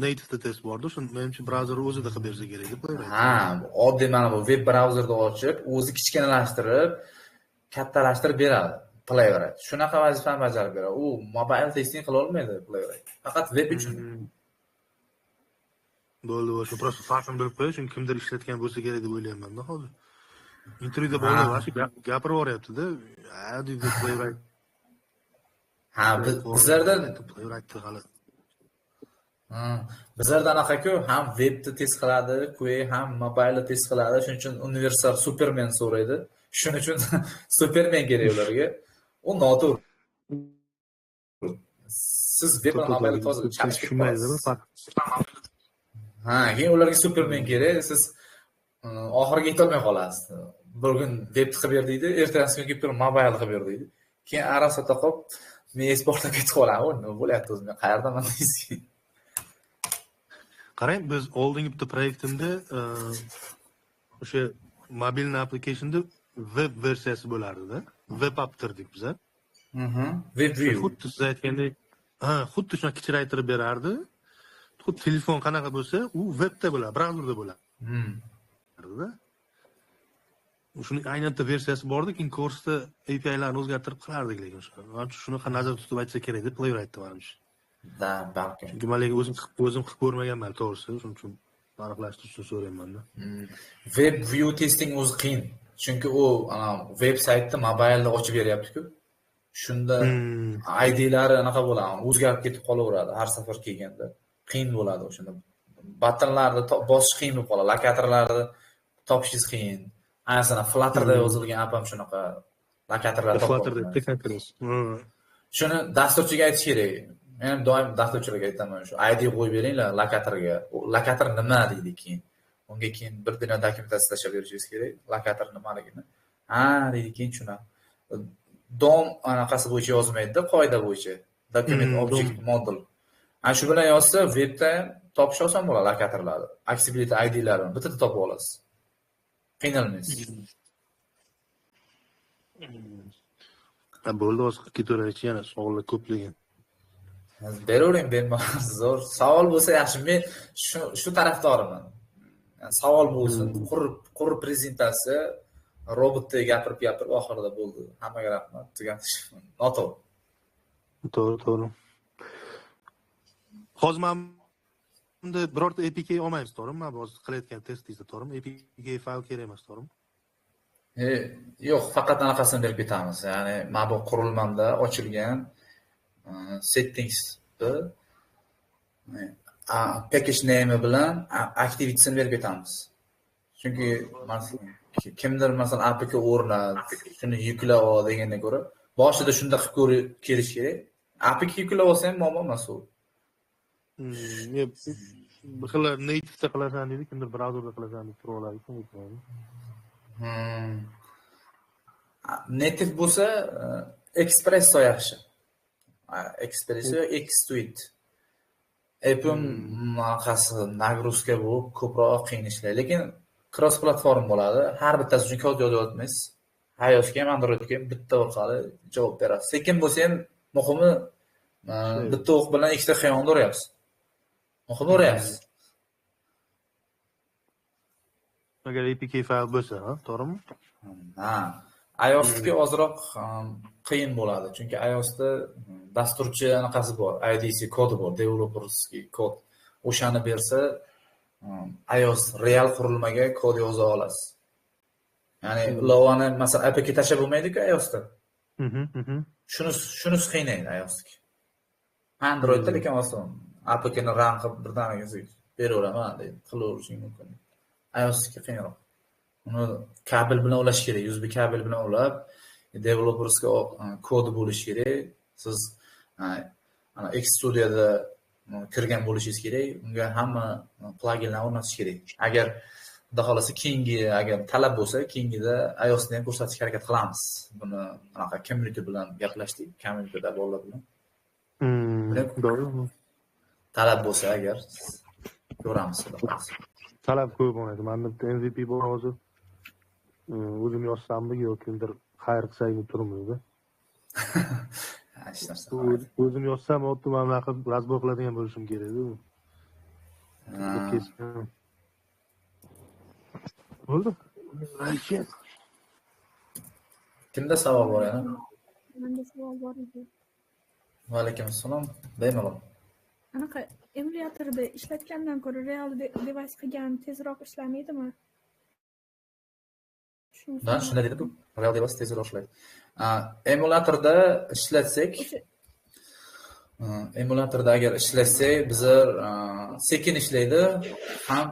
native'da test bor-da, shuni menimcha brauzer o'zida qilib bersa kerak deb o'ylayman. Ha, oddiy mana bu web brauzerda ochib, o'zi kichkinalashtirib, kattalashtirib beradi Playwright. Shunaqa vazifani bajarib beradi. U mobile testing qila olmaydi Playwright. Faqat web uchun. Bo'ldi, shu просто farqini bilib qo'yay, chunki kimdir ishlatgan bo'lsa kerak deb o'ylayman-da hozir. Intervyuda bolalar вообще gapirib yuboryapti-da. Ha, deydi Playwright. Ha, bizlarda Playwrightni hali. Bizlarda anaqa-ku, ham webni test qiladi, QA ham mobilni test qiladi. Shuning uchun universal Superman so'raydi. Shuning uchun Superman kerak ularga. U noto'g'ri. Siz web bilan mobilni toza tushunmaydimi? Ha, keyin ularga Superman kerak, siz oxiriga yetolmay qolasiz. Bir kun web qilib ber deydi, ertasi kun kelib turib mobil qilib ber deydi. Keyin arasada qolib, men esportga ketib qolaman. Nima bo'lyapti o'zi, men qayerdaman deysiz. Qarang, biz oldingi bitta proyektimda o'sha mobilni applicationda web versiyasi bo'lardi-da. Web app derdik biz. Web view. Xuddi siz aytgandek, ha, xuddi shuna kichraytirib berardi. Xuddi telefon qanaqa bo'lsa, u webda bo'ladi, brauzerda bo'ladi. Shuni aynan bitta versiyasi bordi, keyin kursda API'larni o'zgartirib qilardik lekin shuni. Shunaqa nazarda tutib aytsa kerak deb Playwrightda manimcha. Da, balki. Chunki men lekin o'zim qilib ko'rmaganman, to'g'risi, shuning uchun aniqlashtirish uchun so'rayman-da. Web view testing o'zi qiyin. Chunki u web saytni mobilda ochib beryapti-ku. Shunda ID'lari anaqa bo'ladi, o'zgarib ketib qolaveradi har safar kelganda. Qiyin bo'ladi o'shanda. Buttonlarni bosish qiyin bo'lib qoladi, lokatorlarni topishingiz qiyin. Ayniqsa Flutterda yozilgan app ham shunaqa lokatorlar topib. Flutterda. Shuni dasturchiga aytish kerak. Men ham doim dasturchilarga aytaman, shu ID qo'yib beringlar lokatorga. Lokator nima deydi keyin. Unga keyin bir dunyo dokumentatsiya tashlab berishingiz kerak, lokator nimaligini. Ha, deydi keyin tushunadi. DOM anaqasi bo'yicha yozmaydi-da, qoida bo'yicha. Document Object Model. Ana shu bilan yozsa, webda ham topish oson bo'ladi lokatorlarni. Accessibility ID'larini bittada topib olasiz. Qiynalmaysiz. Bo'ldi, hozir ketaveraychi, yana savollar ko'plagan. Beravering, bemalol, zo'r. Savol bo'lsa yaxshi. Men shu tarafdoriman. Savol bo'lsin, quruq prezentatsiya, robotdek gapirib oxirida bo'ldi. Hammaga rahmat, tugatish noto'g'ri. To'g'ri. Hozir men bunda birorta APK olmaymiz, to'g'rimi? Men hozir qilayotgan testingizda, to'g'rimi? APK fayl kerak emas, to'g'rimi? Yo'q, faqat anaqasini berib ketamiz. Ya'ni mana bu qurilmamda ochilgan settings package name bilan activitiesini berib ketamiz. Chunki kimdir masalan APK o'rnat, shuni yuklab ol degandan ko'ra, boshida shunda qilib ko'rib kelish kerak. APK yuklab olsa ham muammo emas u. Bir xil native'da qilasan deydi, kimdir brauzerda qilasan deb turib oladi. Native bo'lsa Expresso yaxshi. Expresso, Xtweet. Apple anaqasi nagruzka bo'lib ko'proq qiyin ishlaydi, lekin cross platform bo'ladi. Har bittasi uchun kod yozib o'tmaysiz. iOSga ham, Androidga ham bitta orqali javob berasiz. Sekin bo'lsa ham muhimi bitta o'q bilan ikkita xiyonni uryapsiz. Muhimi uryapsiz. Agar APK fayl bo'lsa, ha, to'g'rimi? Ha. iOSga ozroq qiyin bo'ladi, chunki iOSda dasturchi anaqasi bor, IDC kodi bor, developerskiy kod. O'shani bersa, iOS real qurilmaga kod yoza olasiz. Ya'ni ilovani masalan APK tashlab bo'lmaydi-ku iOSda. Shunisi qiynaydi iOSga. Androidda lekin oson. APKni run qilib birdaniga beraveraman deydi, qilaverishing mumkin. iOSga qiyinroq. Uni kabel bilan ulash kerak, USB kabel bilan ulab, developersga kodi bo'lishi kerak. Siz ana X Studioda kirgan bo'lishingiz kerak, unga hamma pluginlarni o'rnatish kerak. Agar xudo xolasa keyingi, agar talab bo'lsa, keyingida iOSni ham ko'rsatishga harakat qilamiz. Buni anaqa community bilan gaplashdik, communityda bolalar bilan. To'g'ri. Talab bo'lsa agar ko'ramiz, xudo xolasa. Talab ko'p bo'ladi. Menda bitta MVP bor hozir. O'zim yozsammi yo kimdir xayr qilsa deb turibmiz-da. Hech narsa. O'zim yozsam, oddiy mana bunaqa razbor qiladigan bo'lishim kerak-da. Bo'ldi. Kimda savol bor yana? Menda savol bor edi. Va alaykum assalom. Bemalol. Anaqa emulyatorda ishlatgandan ko'ra real device qilgan tezroq ishlamaydimi? Da, shunday dedi bu. Real device tezroq ishlaydi. Emulatorda ishlatsak, emulatorda agar ishlatsak, bizlar sekin ishlaydi, ham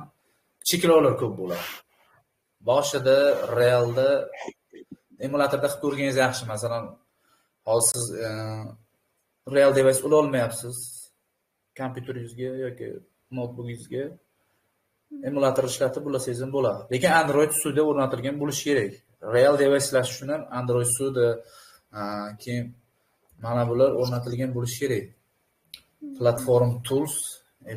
cheklovlar ko'p bo'ladi. Boshida realda emulatorda qilib ko'rganingiz yaxshi. Masalan, hozir siz real device ula olmayapsiz kompyuteringizga yoki noutbukingizga, emulator ishlatib ulasangiz ham bo'ladi. Lekin Android Studio o'rnatilgan bo'lishi kerak. Real device ishlash uchun ham Android Studio, keyin mana bular o'rnatilgan bo'lishi kerak. Platform tools,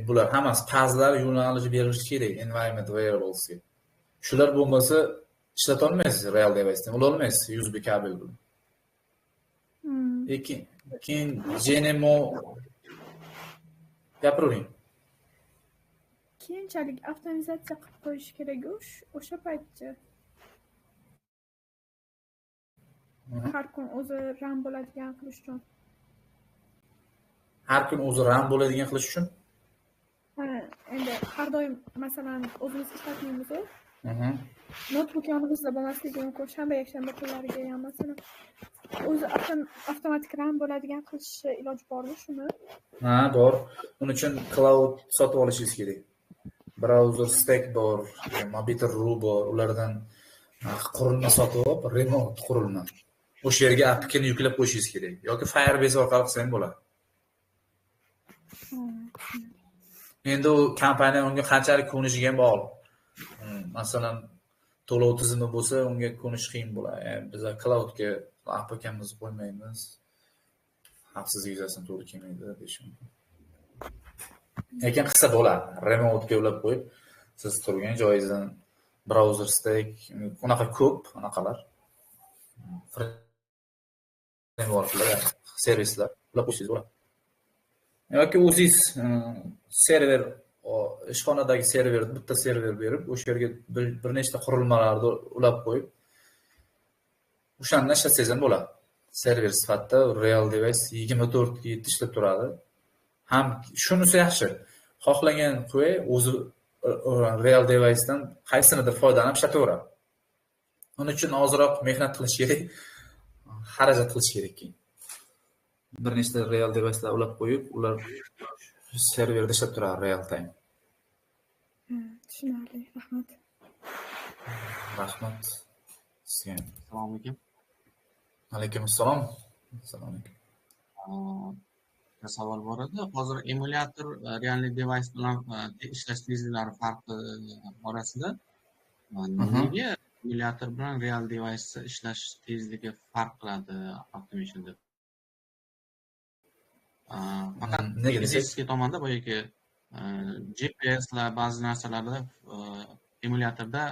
bular hammasi pazlar yo'nalishi berilishi kerak environment variablesga. Shular bo'lmasa ishlata olmaysiz real device-ni, ula olmaysiz USB kabel bilan. Keyin GNMO gapiravering. Keyinchalik avtomizatsiya qilib qo'yish kerak o'sha paytcha. Har kun o'zi RAM bo'ladigan qilish uchun. Har kun o'zi RAM bo'ladigan qilish uchun? Ha, endi har doim masalan o'zimiz ishlatmaymiz-ku. Notebook yonimizda bo'lmasligi mumkin, shanba, yakshanba kunlariga ham masalan o'zi avtomatik RAM bo'ladigan qilish iloji bormi shuni? Ha, bor. Uning uchun cloud sotib olishingiz kerak. Browser stack bor, Mobiter.ru bor, ulardan qurilma sotib olib, remote qurilma. O'sha yerga APKni yuklab qo'yishingiz kerak yoki Firebase orqali qilsa ham bo'ladi. Endi u kompaniya unga qanchalik ko'nishiga ham bog'liq. Masalan, to'lov tizimi bo'lsa, unga ko'nish qiyin bo'ladi. Biz cloudga APKmizni qo'ymaymiz. Xavfsizlik yuzasidan to'g'ri kelmaydi deyish mumkin. Lekin qilsa bo'ladi. Remote-ga ulab qo'yib, siz turgan joyingizdan browser stack, unaqa ko'p anaqalar. Frameworklar, servislar ulab qo'ysangiz bo'ladi. Yoki o'zingiz server, ishxonadagi server, bitta server berib, o'sha yerga bir nechta qurilmalarni ulab qo'yib, o'shanda ishlatsangiz ham bo'ladi. Server sifatida real device 24/7 ishlab turadi. Ham shunisi yaxshi. Xohlagan QA o'zi real devicedan qaysinidir foydalanib ishlataveradi. Uning uchun ozroq mehnat qilish kerak, xarajat qilish kerak keyin. Bir nechta real devicelar ulab qo'yib, ular serverda ishlab turadi real time. Tushunarli, rahmat. Rahmat sizga. Assalomu alaykum. Alaykum assalom. Assalomu alaykum. Bitta savol bor edi. Hozir emulyator реальный device bilan ishlash tezliklari farqi orasida nega emulyator bilan real device ishlash tezligi farq qiladi automationda? Faqat Nega desak? Fizический tomonda boyagi GPSlar, ba'zi narsalarda emulyatorda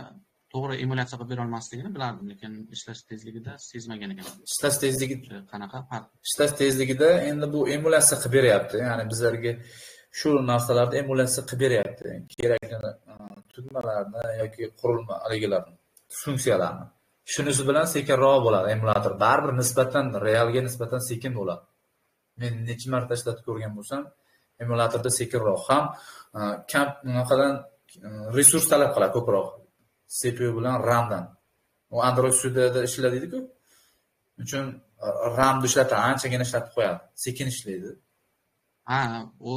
to'g'ri emulyatsiya qilib bera olmasligini bilardim, lekin ishlash tezligida sezmagan ekanman. Ishlash tezligi O'sha qanaqa farq? Ishlash tezligida endi bu emulyatsiya qilib beryapti. Ya'ni bizlarga shu narsalarni emulyatsiya qilib beryapti. Kerakli tugmalarni yoki qurilma haligilarni, funksiyalarni. Shunisi bilan sekinroq bo'ladi emulyator. Baribir nisbatan realga nisbatan sekin bo'ladi. Men necha marta ishlatib ko'rgan bo'lsam, emulyatorda sekinroq ham kam unaqadan resurs talab qiladi ko'proq. CPU bilan RAMdan. U Android Studioda ishlaydi-ku. Uchun RAMni ishlatadi, anchagina ishlatib qo'yadi. Sekin ishlaydi. Ha, u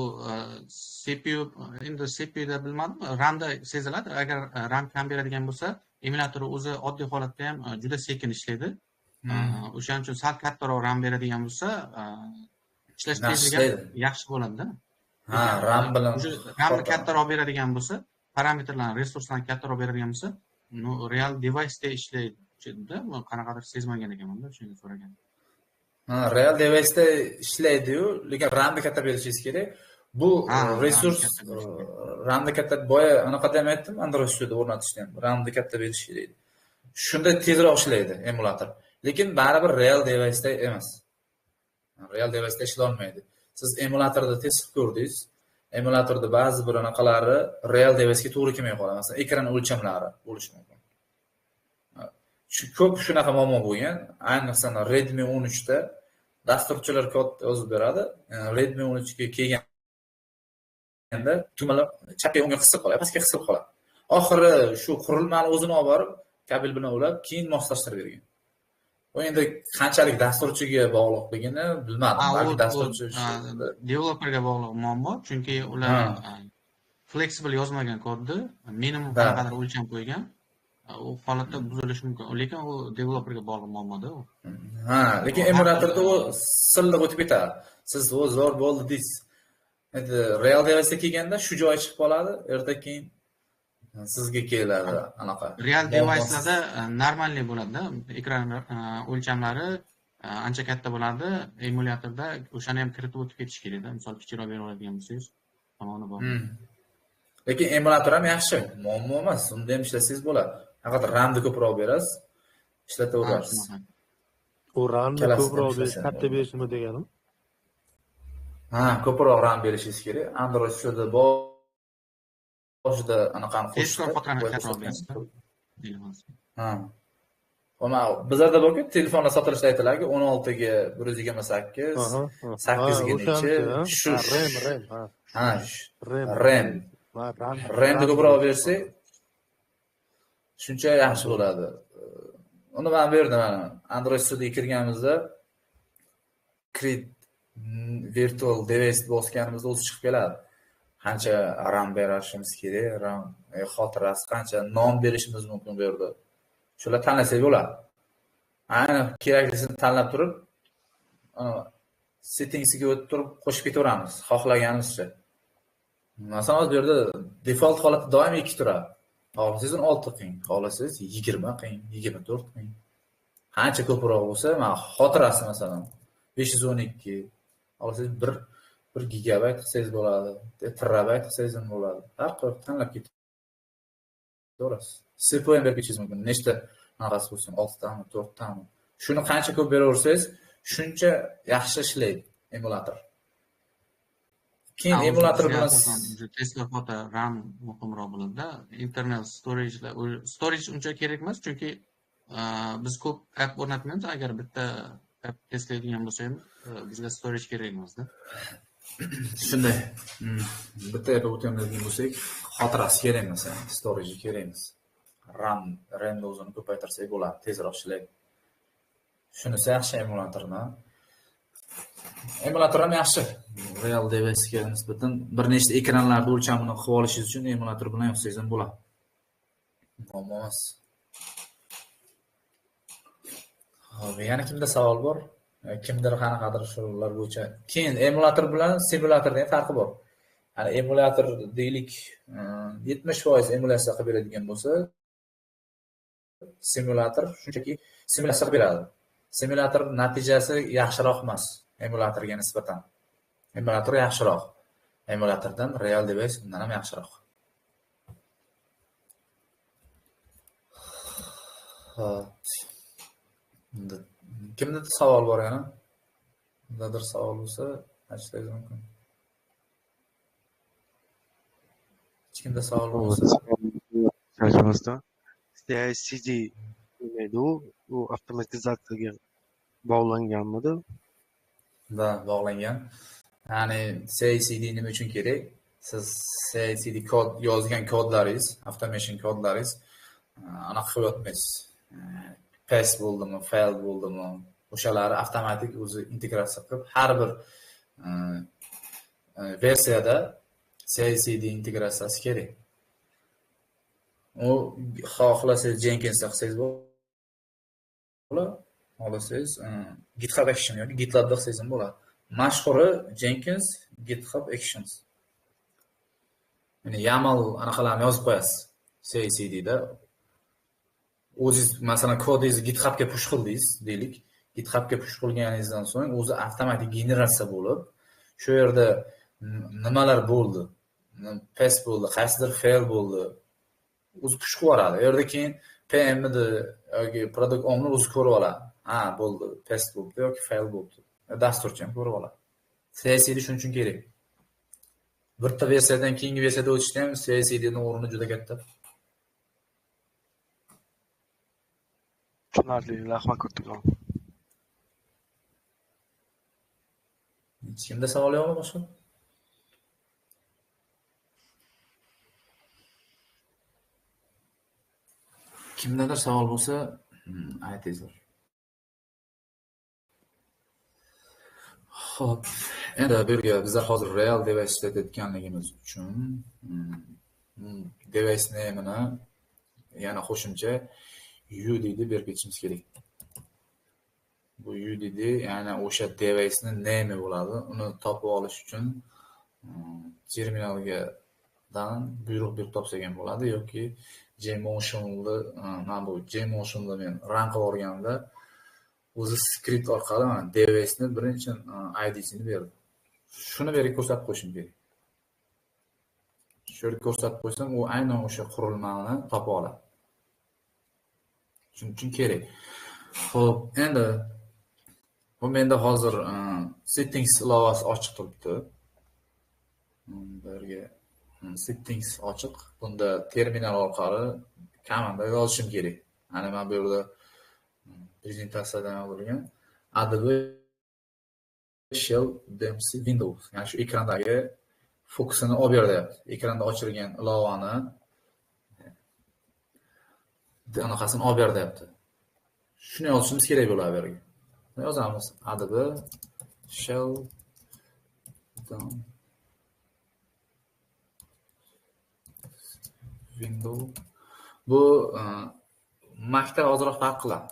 CPU, endi CPUda bilmadim, RAMda seziladi. Agar RAM kam beradigan bo'lsa, emulyator o'zi oddiy holatda ham juda sekin ishlaydi. O'shaning uchun sal kattaroq RAM beradigan bo'lsa, ishlash Yaxshi tezligi ham ishlaydi. Yaxshi bo'ladi-da. Ha, RAM bilan O'sha RAMni kattaroq beradigan bo'lsa, parametrlarni, resurslarni kattaroq beradigan bo'lsa, ну, real device'da ishlaydi-da, qanaqadir sezmagan ekanman-da, shunga so'ragan. Ha, real device'da ishlaydi-yu, lekin RAMni katta berishingiz kerak. Bu Ha, resurs RAMni katta berish kerak. RAMni katta, boya anaqada ham aytdim, Android Studio o'rnatishda ham RAMni katta berish kerak. Shunda tezroq ishlaydi emulyator. Lekin baribir real device'da emas. Real device'da ishlolmaydi. Siz emulyatorda test qilib ko'rdingiz. Emulyatorda ba'zi bir anaqalari real device'ga to'g'ri kelmay qoladi. Masalan, ekran o'lchamlari bo'lishi mumkin. Shu ko'p shunaqa muammo bo'lgan. Ayniqsa Redmi 13 da dasturchilar kod yozib beradi. Redmi 13 ga kelganda tugmalar chapga, o'ngga qisilib qoladi, pastga qisilib qoladi. Oxiri shu qurilmani o'zini olib borib, kabel bilan ulab, keyin moslashtirib bergan. U endi qanchalik dasturchiga bog'liqligini bilmadim. Ha, Balki u dasturchi developerga bog'liq muammo, chunki ular flexible yozmagan kodni, minimum qanaqadir o'lcham qo'ygan. U holatda buzilishi mumkin, lekin u developerga bog'liq muammoda u. Ha, lekin emulyatorda u silliq o'tib ketadi. Siz o zo'r bo'ldi deysiz. Endi real device'ga kelganda shu joyi chiqib qoladi, erta keyin sizga keladi anaqa. Real Muammo. device'larda нормальный bo'ladi-da, ekran o'lchamlari ancha katta bo'ladi. Emulyatorda o'shani ham kiritib o'tib ketish kerakda. Misol, kichikroq berib oladigan bo'lsangiz, tomoni bor. Lekin emulyator ham yaxshi, muammo emas. Unda ham ishlasangiz bo'ladi. Faqat RAMni ko'proq berasiz, ishlataverasiz. Shunaqa. U RAMni Ikkalasida ko'proq ham berish, ishlasa katta bo'ladi. berish nima deganim? Ha, ko'proq RAM berishingiz kerak. Android Studioda boshida anaqani Tezkor qo'shishdi. xotirani Boya kattaroq ko'rsatgan. berasiz. Ha. Mana bizlarda borku, telefonlar sotilishda aytiladi, 16 ga 128, 8 ga necha, shu Ha, RAM, RAM, ha. Ha, RAM. RAM. Ha, RAM. RAMni ko'proq bersak, shuncha yaxshi bo'ladi. Uni men berdim mana. Android Studioga kirganimizda create virtual device bosganimizda o'zi chiqib keladi. Qancha RAM berishimiz kerak, RAM xotirasi qancha, nom berishimiz mumkin bu yerda. Shular tanlasak bo'ladi. Aynan keraklisini tanlab turib, settingsiga o'tib turib qo'shib ketaveramiz, xohlaganimizcha. Masalan, hozir bu yerda default holatda doim 2 turadi. Xohlasangiz 16 qiling, xohlasangiz 20 qiling, 24 qiling. Qancha ko'proq bo'lsa, mana xotirasi masalan 512, xohlasangiz 1 gigabayt qilsangiz bo'ladi, terabayt qilsangiz ham bo'ladi. Har xil tanlab ketaverasiz. CPU ham berib ketishingiz mumkin. Nechta anaqasi bo'lsin, 6 tami, 4 tami. Shuni qancha ko'p beraversangiz, shuncha yaxshi ishlaydi emulyator. Keyin emulyator bilan Tesla foto RAM muhimroq bo'ladi-da. Internal storage storage uncha kerak emas, chunki biz ko'p app o'rnatmaymiz. Agar bitta app testlaydigan bo'lsak ham, bizga storage kerak emas-da. Shunday. Bitta app o'tgandan bo'lsak, xotirasi kerak emas, storage kerak emas. RAM o'zini ko'paytirsak bo'ladi, tezroq ishlaydi. Shunisi yaxshi emulyatorni. Emulyator ham yaxshi. Real device'ga nisbatan bir nechta ekranlarda o'lchamini qilib olishingiz uchun emulyator bilan yozsangiz ham bo'ladi. Muammo emas. Xo'p, yana kimda savol bor? Kimdir qanaqadir shular bo'yicha. Keyin emulyator bilan simulyatorning farqi bor. Ya'ni emulyator deylik 70% emulyatsiya qilib beradigan bo'lsa, simulyator shunchaki simulyatsiya qilib beradi. Simulyator natijasi yaxshiroq emas emulyatorga nisbatan. Emulyator yaxshiroq. Emulyatordan real device undan ham yaxshiroq. Xo'p. Kimda savol bor yana? Kimdadir savol bo'lsa, aytishingiz mumkin. Hech kimda savol bo'lmasa. Пожалуйста. CI/CD nima u? U avtomatizatsiyaga bog'langanmidi? Da, bog'langan. Ya'ni CI/CD nima uchun kerak? Siz CI/CD kod yozgan kodlaringiz, automation kodlaringiz anaqa qilib yotmaysiz. Pass bo'ldimi, fail bo'ldimi, o'shalari avtomatik o'zi integratsiya qilib, har bir versiyada CI/CD integratsiyasi kerak. U xohlasangiz Jenkinsda qilsangiz bo'ladi, xohlasangiz GitHub Action yoki GitLabda qilsangiz ham bo'ladi. Mashhuri Jenkins, GitHub Actions. Ya'ni YAML anaqalarni yozib qo'yasiz CI/CDda. O'zingiz masalan kodingizni GitHubga push qildingiz, deylik. GitHubga push qilganingizdan so'ng o'zi avtomatik generatsiya bo'lib, shu yerda nimalar bo'ldi, pass bo'ldi, qaysidir fail bo'ldi, o'zi push qilib yuboradi. U yerda keyin PM'ni yoki product owner o'zi ko'rib oladi. Ha, bo'ldi, pass bo'ldi yoki fail bo'ldi. Dasturchi ham ko'rib oladi. CI/CD shuning uchun kerak. Bitta versiyadan keyingi versiyaga o'tishda ham CI/CDning o'rni juda katta. Tushunarli, rahmat kattakon. Hech kimda savol yo'qmi boshqa? Kimdadir savol bo'lsa, aytingizlar. Xo'p, endi bu yerga bizlar hozir real device ishlatayotganligimiz uchun device name'ini yana qo'shimcha UDD berib ketishimiz kerak. Bu UDD ya'ni o'sha device'ning name bo'ladi. Uni topib olish uchun terminalga dan buyruq berib topsak ham bo'ladi yoki JMotion'ni mana bu JMotion'ni men run qilib olganda o'zi skript orqali mana device'ni birinchi ID'sini berdi. Shuni berib ko'rsatib qo'yishim kerak. Shu yerga ko'rsatib qo'ysam, u aynan o'sha qurilmani topa oladi. Shuning uchun kerak. Xo'p, endi bu menda hozir settings ilovasi ochiq turibdi. Bu yerga settings ochiq. Bunda terminal orqali komanda yozishim kerak. Ana men bu yerda prezentatsiyadan olgan adb shell dmc windows, ya'ni shu ekrandagi fokusini olib ber deyapti. Ekranda ochilgan ilovani anaqasini olib ber deyapti. Shuni yozishimiz kerak bo'ladi bu yerga. Yozamiz adb shell window. Bu Mac'da ozroq farq qiladi.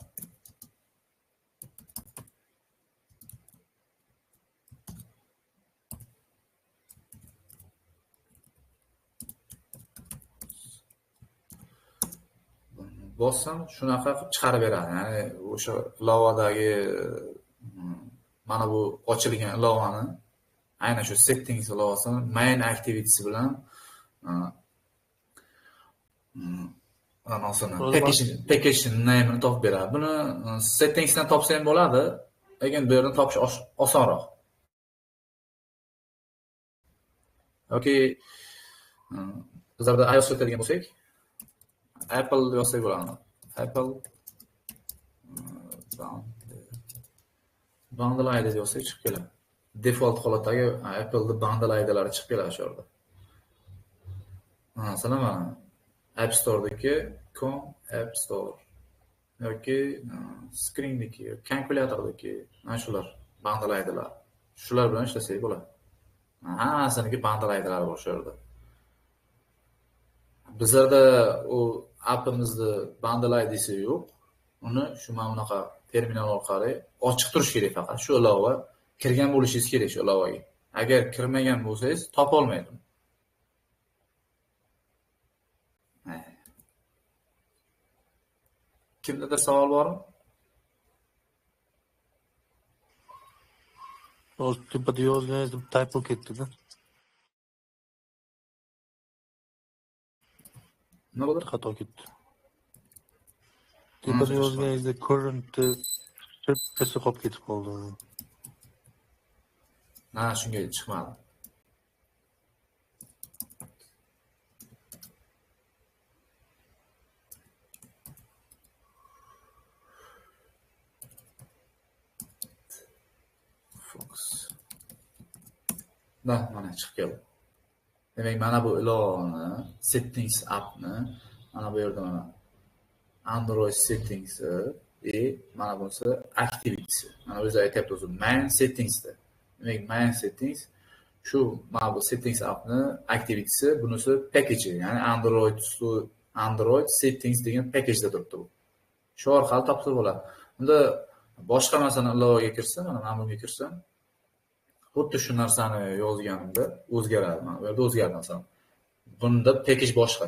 Bossam shunaqa qilib chiqarib beradi. Ya'ni o'sha ilovadagi mana bu ochilgan ilovani aynan shu settings ilovasini main activity bilan anasini package name'ini topib beradi. Buni settingsdan topsa ham bo'ladi, lekin bu yerdan topish osonroq. Yoki bizlarda iOS ishlatadigan bo'lsak, Apple yozsak bo'ladi. Apple Bundle ID yozsak chiqib keladi. Default holatdagi Apple'da bundle IDlari chiqib keladi shu yerda. Masalan, mana App Store'dagi com App Store yoki Screen'dagi, kalkulyatordagi mana shular bundle IDlar. Shular bilan ishlasak bo'ladi. Hammasiniki bundle IDlari bor shu yerda. Bizlarda u appimizda bundle IDsi yo'q. Uni shu mana bunaqa terminal orqali ochiq turish kerak faqat. Shu ilova kirgan bo'lishingiz kerak shu ilovaga. Agar kirmagan bo'lsangiz, topa olmaydi. Kimdadir savol bormi? Hozir tepada yozganingizda typo ketdi-da. Nima bo'ldi? Xato ketdi. Tepada yozganingizda current tepasi qolib ketib qoldi. Ha, shunga chiqmadi. Fox. Da, mana chiqib keldi. Demak, mana bu ilovani, settings appni, mana bu yerda mana Android settings mana bunisi activity. Mana o'zi aytyapti o'zi main settingsda. Demak, main settings shu mana bu settings appni activitysi, bunisi package, ya'ni Android settings degan packageda turibdi bu. Shu orqali topsa bo'ladi. Unda boshqa masalan ilovaga kirsa, mana bunga kirsam, xuddi shu narsani yozganimda o'zgaradi. Mana bu yerda o'zgardi masalan. Bunda package boshqa.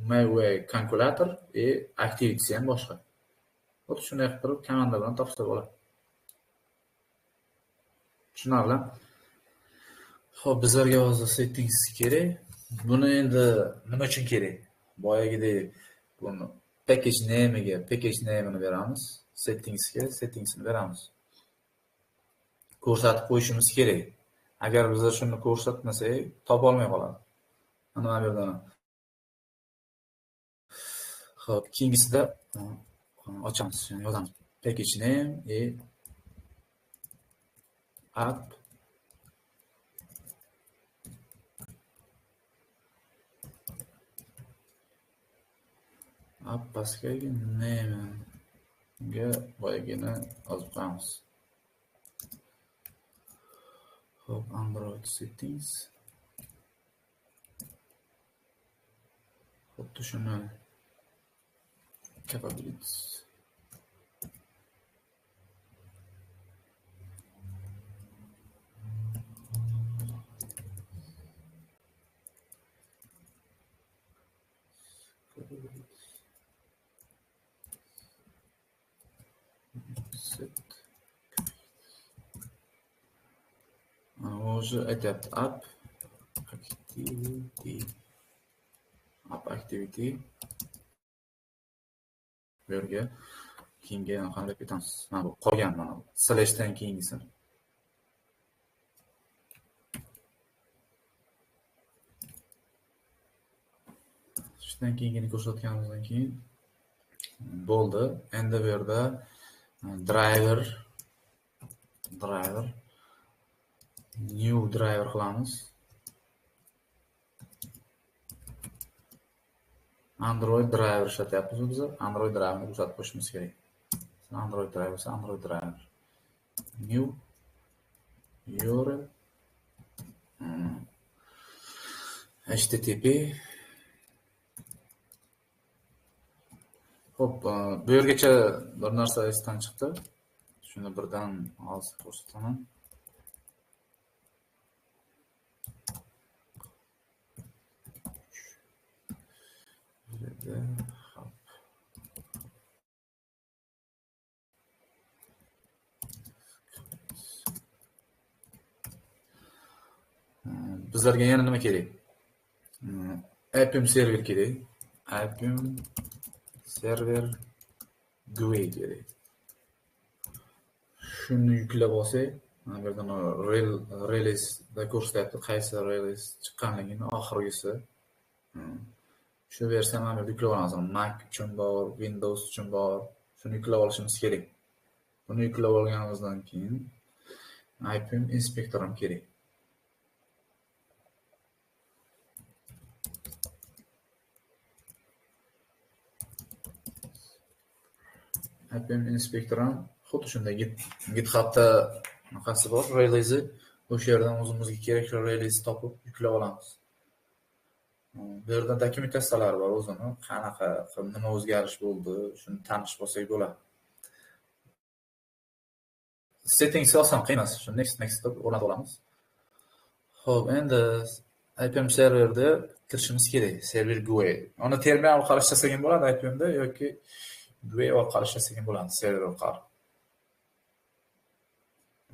MyWay calculator activity ham boshqa. Xuddi shunday qilib turib komanda bilan topsa bo'ladi. Tushunarli? Xo'p, bizlarga hozir settings kerak. Buni endi nima uchun kerak? Boyagidek buni package name'iga package name'ini beramiz, settingsga settingsini beramiz. Ko'rsatib qo'yishimiz kerak. Agar bizlar shuni ko'rsatmasak, topa olmay qoladi. Mana bu yerda. Xo'p, keyingisida ochamiz, yozamiz. Package name app app pastga name ga boyagini yozib qo'yamiz. Xo'p, Android settings. Xuddi shuni capabilities. Set. Уже aytyapti app activity. App activity. Bu yerga keyingi qanday ketamiz? Mana bu qolgan mana bu slashdan keyingisi. Shundan keyingini ko'rsatganimizdan keyin bo'ldi. Endi bu yerda driver new driver qilamiz. Android driver ishlatyapmiz biz. Android driverni ko'rsatib qo'yishimiz kerak. Android driver esa Android driver. New URL HTTP. Xo'p, bu yergacha bir narsa esdan chiqdi. Shuni birdan hozir ko'rsataman. Bizlarga yana nima kerak? Appium server kerak. Appium server GUI kerak. Shuni yuklab olsak, Mana bu yerda release-da ko'rsatyapti, qaysi release chiqqanligini, oxirgisi. Shu versiyani mana bu yerda yuklab olamiz. Mac uchun bor, Windows uchun bor. Shuni yuklab olishimiz kerak. Buni yuklab olganimizdan keyin IPM inspektor ham kerak. IPM inspektor ham xuddi shunday GitHub'da anaqasi bor, release'i. O'sha yerdan o'zimizga kerakli release topib yuklab olamiz. Bu yerda dokumentatsiyalar bor o'zini, qanaqa qilib nima o'zgarish bo'ldi, shuni tanishib olsak bo'ladi. Settings oson qiyin emas, shuni next next deb o'rnatib olamiz. Xo'p, endi IPM serverda kirishimiz kerak, server GUI. Uni terminal orqali ishlasak ham bo'ladi IPMda yoki GUI orqali ishlasak ham bo'ladi, server orqali.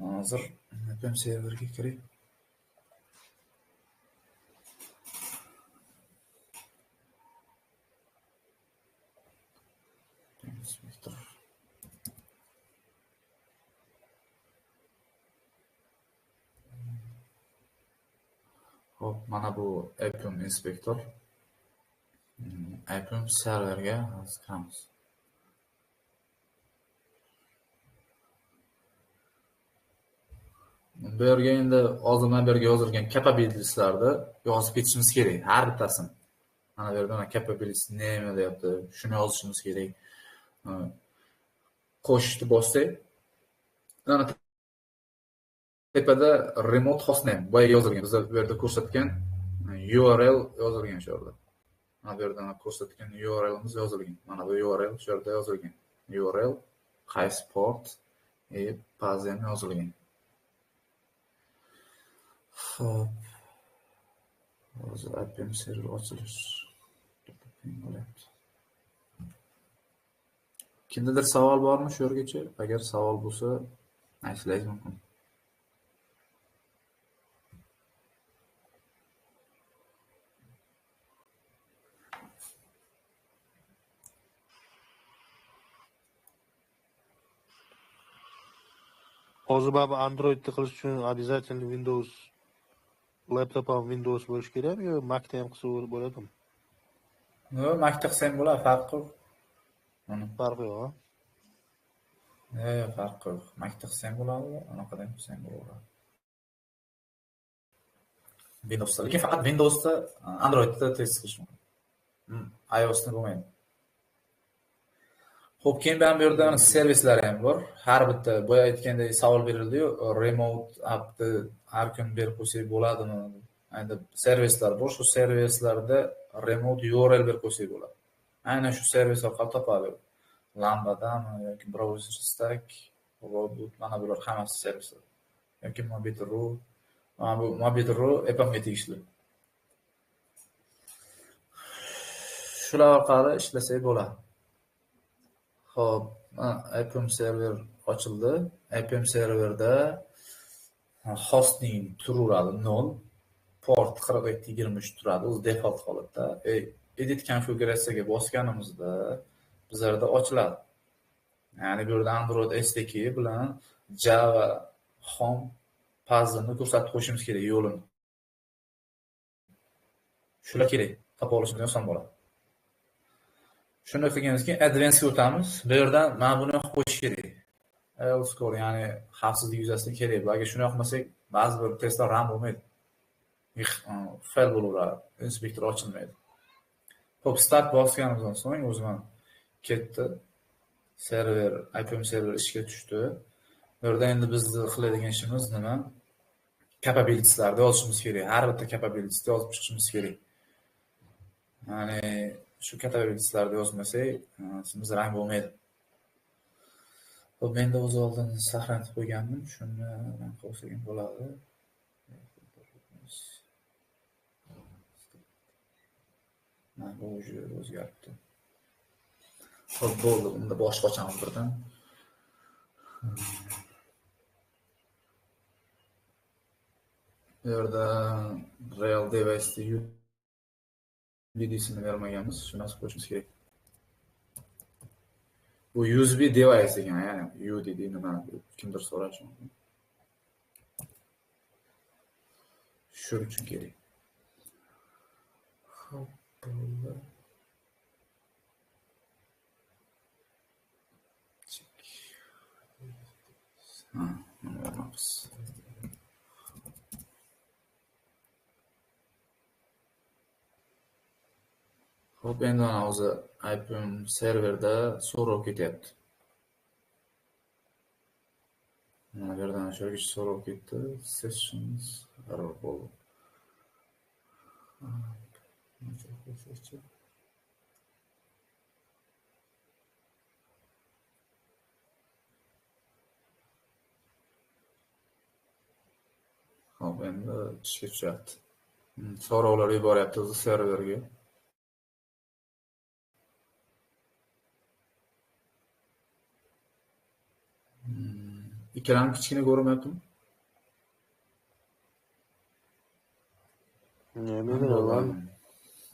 Hozir IPM serverga kirib inspektor. Xo'p, mana bu IPM inspektor. IPM serverga hozir kiramiz. Bu yerga endi hozir mana bu yerga yozilgan capabilitieslarni yozib ketishimiz kerak, har bittasini. Mana bu yerda mana capabilities name deyapti, shuni yozishimiz kerak. Qo'shishni bossak, mana tepada remote hostname boyaga yozilgan, bizlar bu yerda ko'rsatgan URL yozilgan shu yerda. Mana bu yerda ko'rsatgan URLimiz yozilgan. Mana bu URL shu yerda yozilgan. URL qaysi port baza ham yozilgan. Xo'p. Hozir IPM server ochilish bo'lyapti. Kimdadir savol bormi shu yergacha? Agar savol bo'lsa, aytishingiz mumkin. Hozir baribir Androidni qilish uchun обязательно Windows laptop ham Windows bo'lishi kerakmi yo Mac'da ham qilsa bo'ladimi? Yo'q, Mac'da qilsa ham bo'ladi, farqi yo'q. Farqi yo'q, ha? Yo'q, farqi yo'q. Mac'da qilsa ham bo'ladi, anaqada ham qilsa ham bo'ladi. Windowsda, lekin faqat Windowsda, Androidda test qilish mumkin. iOS'da bo'lmaydi. Xo'p, keyin bu yerda servislar ham bor. Har bitta boya aytgandek savol berildi-yu, remote appni har kun berib qo'ysak bo'ladimi? Endi servislar bor, shu servislarda remote URL berib qo'ysak bo'ladi. Aynan shu servis orqali topadi. Lambadami yoki browser stack, robot, mana bular hammasi servislar. Yoki Mobitru, mana bu Mobitru Apple'ga tegishli. Shular orqali ishlasak bo'ladi. Xo'p, IPM server ochildi. IPM serverda hostning turaveradi 0, port 4223 turadi, o'zi default holatda. Edit konfiguratsiyaga bosganimizda bizlarda ochiladi. Ya'ni bu yerda Android SDK bilan Java Home puzzle-ni ko'rsatib qo'yishimiz kerak yo'lini. Shular kerak, topa olishimiz oson bo'ladi. Shuni qilganimizdan keyin advancedga o'tamiz. Bu yerdan mana buni qo'yish kerak. L score, ya'ni xavfsizlik yuzasidan kerak. Bu agar shuni yoqmasak, ba'zi bir testlar run bo'lmaydi. Fail bo'laveradi, inspektor ochilmaydi. Xo'p, start bosganimizdan so'ng o'zi mana ketdi. Server, IPM server ishga tushdi. Bu yerda endi bizni qiladigan ishimiz nima? Capabilitieslarni yozishimiz kerak. Har bitta capabilitiesni yozib chiqishimiz kerak. Ya'ni shu capabilitieslarni yozmasak, ishimiz rang bo'lmaydi. Xo'p, menda o'zi oldin saqlanib qo'ygandim. Shuni rang qo'ysak ham bo'ladi. Mana bu o'zgaribdi. Xo'p, bo'ldi. Unda boshqa ochamiz birdan. Bu yerda real device UDD'sini bermaganmiz. Shuni nasib qo'yishimiz kerak. Bu USB device degan, ya'ni UDD nima kimdir so'rashi mumkin. Shu uchun kerak. Xo'p, bo'ldi. Ha, mana o'rnamiz. Xo'p, endi mana o'zi IPM serverda so'rov ketyapti. Mana bu yerdan shu yergacha so'rov ketdi. Sessions error bo'ldi. Xo'p, endi ishga tushyapti. So'rovlar yuboryapti o'zi serverga. Ekran kichkina ko'rinmayaptimi?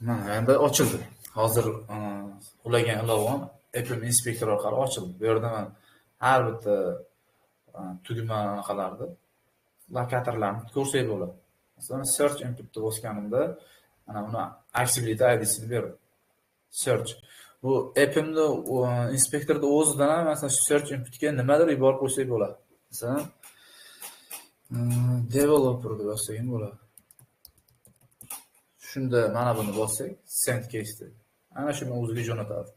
Mana endi ochildi. Hozir ulagan ilovam Apple Inspector orqali ochildi. Bu yerda man har bitta tugma anaqalarni, lokatorlarni ko'rsak bo'ladi. Masalan, search inputni bosganimda ana uni accessibility ID'sini berdi. Search. Bu Apple'ni inspektorda o'zidan ham masalan search inputga nimadir yuborib qo'ysak bo'ladi. Masalan, developer deb yozsak ham bo'ladi. Shunda mana buni bossak, send case deb. Ana shuni o'ziga jo'natadi.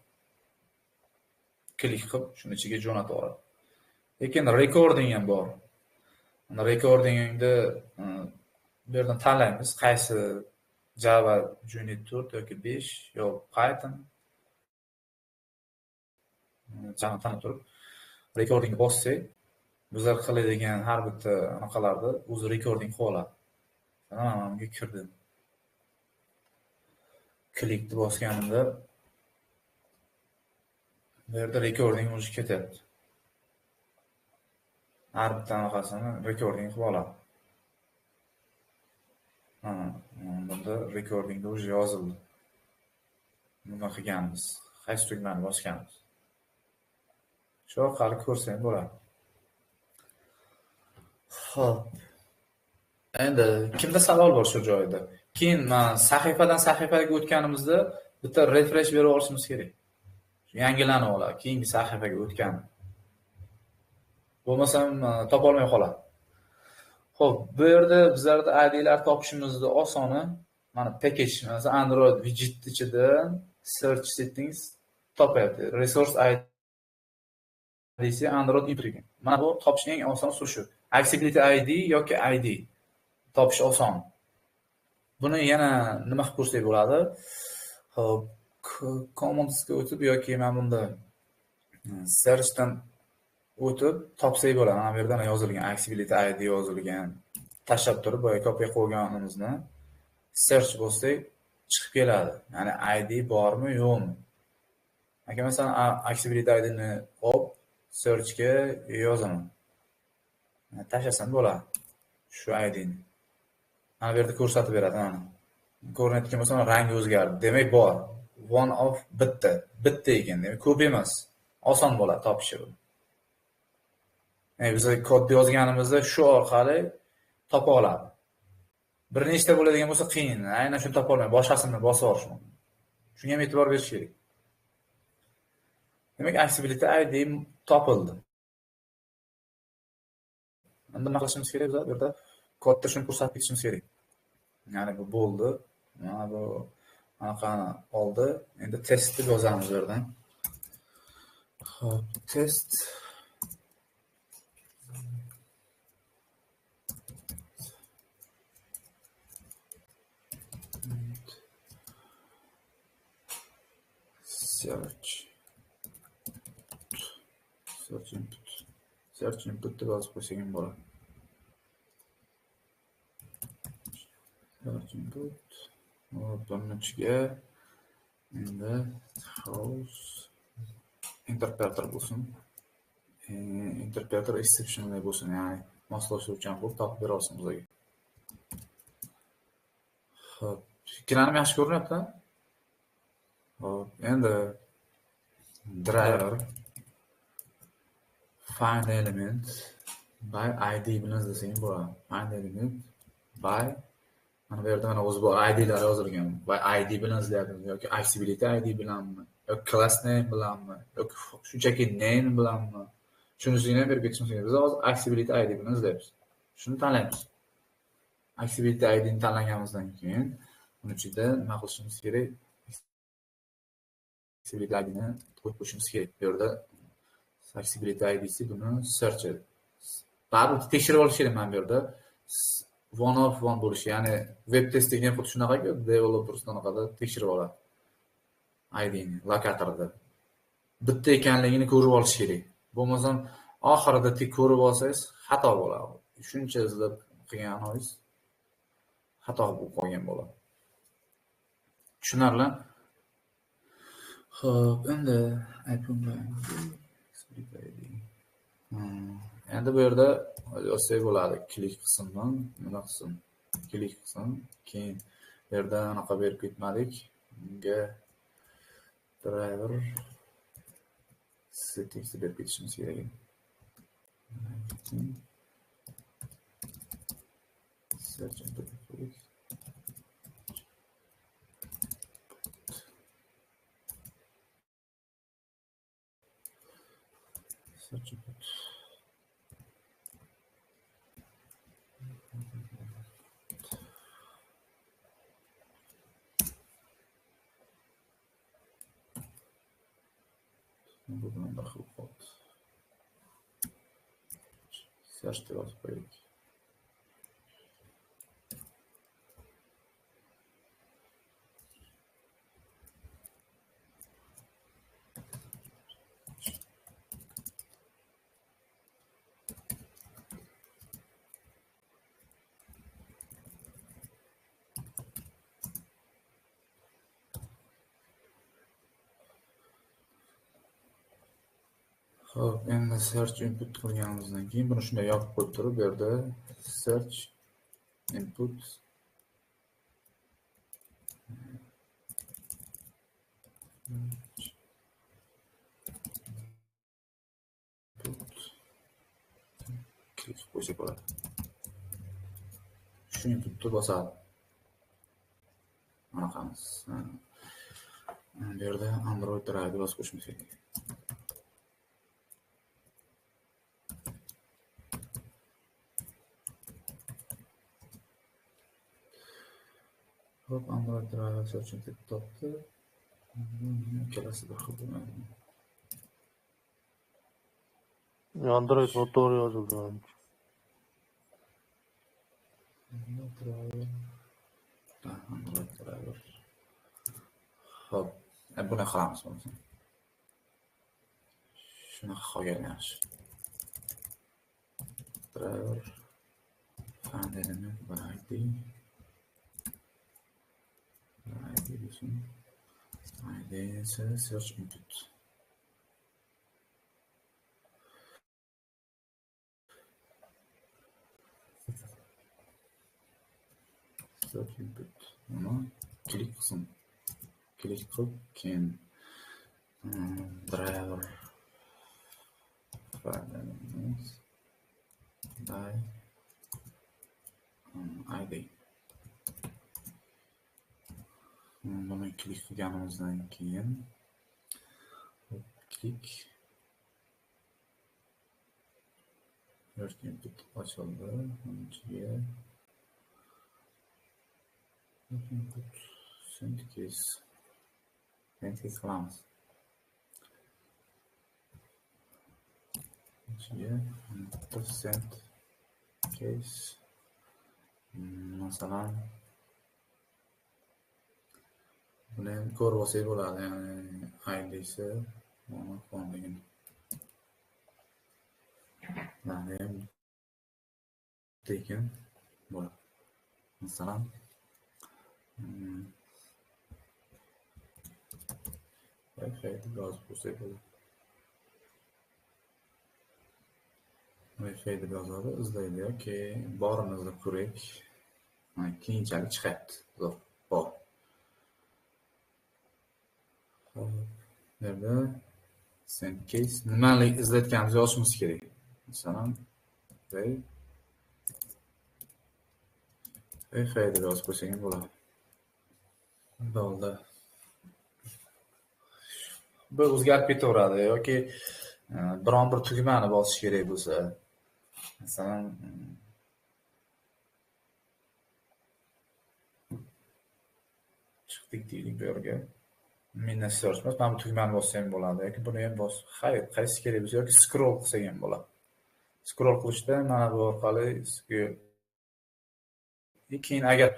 Klik qilib, shuni ichiga jo'natib yuboradi. Lekin recording ham bor. Mana recordingni bu yerdan tanlaymiz, qaysi Java Junit 4 yoki 5 yo Python. Java tanlab turib, recording bossak, bizlar qiladigan har bitta anaqalarni o'zi recording qilib oladi. Mana bunga kirdim. Klikni bosganimda bu yerda recording o'zi ketyapti. Har bitta anaqasini recording qilib oladi. Mana bunda recordingda o'zi yozildi. Nima qilganmiz, qaysi tugmani bosganmiz. Shu orqali ko'rsang bo'ladi. Xo'p. Endi kimda savol bor shu joyda? Keyin mana sahifadan sahifaga o'tganimizda bitta refresh berib olishimiz kerak. Yangilanib oladi keyingi sahifaga o'tgan. Bo'lmasam topa olmay qoladi. Xo'p, bu yerda bizlarda ID'lar topishimizda osoni mana package, masalan Android widget ichida search settings topyapti. Resource ID'si Android input ekan. Mana bu topish eng oson usuli shu. Accessibility ID yoki ID topish oson. Buni yana nima qilib ko'rsak bo'ladi? Xo'p, Commandsga o'tib yoki mana bunda searchdan o'tib topsak bo'ladi. Mana bu yerda yozilgan Accessibility ID yozilgan. Tashlab turib, boya kopiya qo'yganimizni search bo'lsak chiqib keladi. Ya'ni ID bormi, yo'qmi? Aka masalan Accessibility ID ni olib searchga yozaman. Tashlasam bo'ladi shu ID ni. Mana bu yerda ko'rsatib beradi mana. Ko'rinayotgan bo'lsa mana rangi o'zgardi. Demak bor. One of bitta. Bitta ekan, demak ko'p emas. Oson bo'ladi topishi buni. Ya'ni biz kod yozganimizda shu orqali topa oladi. Bir nechta bo'ladigan bo'lsa qiyin. Aynan shuni topa olmay boshqasini bosib yuborish mumkin. Shunga ham e'tibor berish kerak. Demak, Accessibility ID topildi. Endi nima qilishimiz kerak biz bu yerda? Kodda shuni ko'rsatib ketishimiz kerak. Ya'ni bu bo'ldi. Mana bu anaqani oldi. Endi test deb yozamiz bu yerdan. Xo'p, test search input search input deb yozib qo'ysak ham bo'ladi. Search input buni ichiga endi house interpreter bo'lsin. Interpreter exceptionli bo'lsin, ya'ni moslashuvchan bo'lib topib bera olsin bizga. Xo'p, ekranim yaxshi ko'rinyapti? Xo'p, endi driver find element by ID bilan izlasak ham bo'ladi. Find element by Mana bu yerda mana o'zi bor IDlar yozilgan. Va ID bilan izlayapmiz yoki accessibility ID bilanmi, yoki class name bilanmi, yoki shunchaki name bilanmi? Shunisini ham berib ketishimiz kerak. Biz hozir accessibility ID bilan izlaymiz. Shuni tanlaymiz. Accessibility ID ni tanlaganimizdan keyin uni ichida nima qilishimiz kerak? Accessibility ID ni qo'yib qo'yishimiz kerak. Bu yerda accessibility IDsi buni search edi. Baribir tekshirib olish kerak mana bu yerda. One of one bo'lishi, ya'ni web testing ham xuddi shunaqaku, developers anaqada tekshirib oladi. IDni lokatorda bitta ekanligini ko'rib olish kerak. Bo'lmasam oxirida tik ko'rib olsangiz xato bo'ladi. Shuncha izlab qilganingiz xato bo'lib qolgan bo'ladi. Tushunarli? Xo'p, endi endi bu yerda yozsak bo'ladi. Klik qismdan nima qilsin? Klik qilsin. Keyin bu yerda anaqa berib ketmadik. Bunga driver settings berib ketishimiz kerak. Search input. Search input. Bu bilan bir xil qoldi. Search deb yozib qo'yaylik. Xo'p, endi search input qilganimizdan keyin buni shunday yopib qo'yib turib, bu yerda search input klik qo'ysak bo'ladi. Shu inputni bosadi. Anaqamiz. Bu yerda Android driver bosib qo'yishimiz kerak. Hop, Android driver search input topdi. Ikkalasi bir xil bo'lmaydi. Android noto'g'ri yozildi. Android driver. Android driver. Hop, buni qilamiz bo'lmasa. Shunaqa qolgan yaxshi. Driver find element by ID. ID bo'lsin. ID esa search input. Search input. Buni klik qilsin. Klik qilib, keyin driver find element by ID. Buni klik qilganimizdan keyin klik search input ochildi. Buning ichiga input send case qilamiz. Ichiga send case masalan buni ham ko'rib olsak bo'ladi, ya'ni IDsi monofonligini. Mana ham tekin bo'ladi. Masalan, Wi-Fi deb yozib qo'ysak bo'ladi. Wi-Fi deb yozadi, izlaydi yoki borini izlab ko'raylik. Mana keyinchalik chiqyapti. Zo'r, bor. Xo'p, bu yerda send case nimani izlayotganimizni yozishimiz kerak. Masalan, Wi-Fi F deb yozib qo'ysak ham bo'ladi. Bo'ldi. Bu o'zgarib ketaveradi yoki biron bir tugmani bosish kerak bo'lsa, masalan, chiqdik deylik bu yerga. Menda search emas, mana bu tugmani bossam bo'ladi yoki buni ham bos, qaysi kerak bo'lsa yoki scroll qilsak ham bo'ladi. Scroll qilishda mana bu orqali keyin agar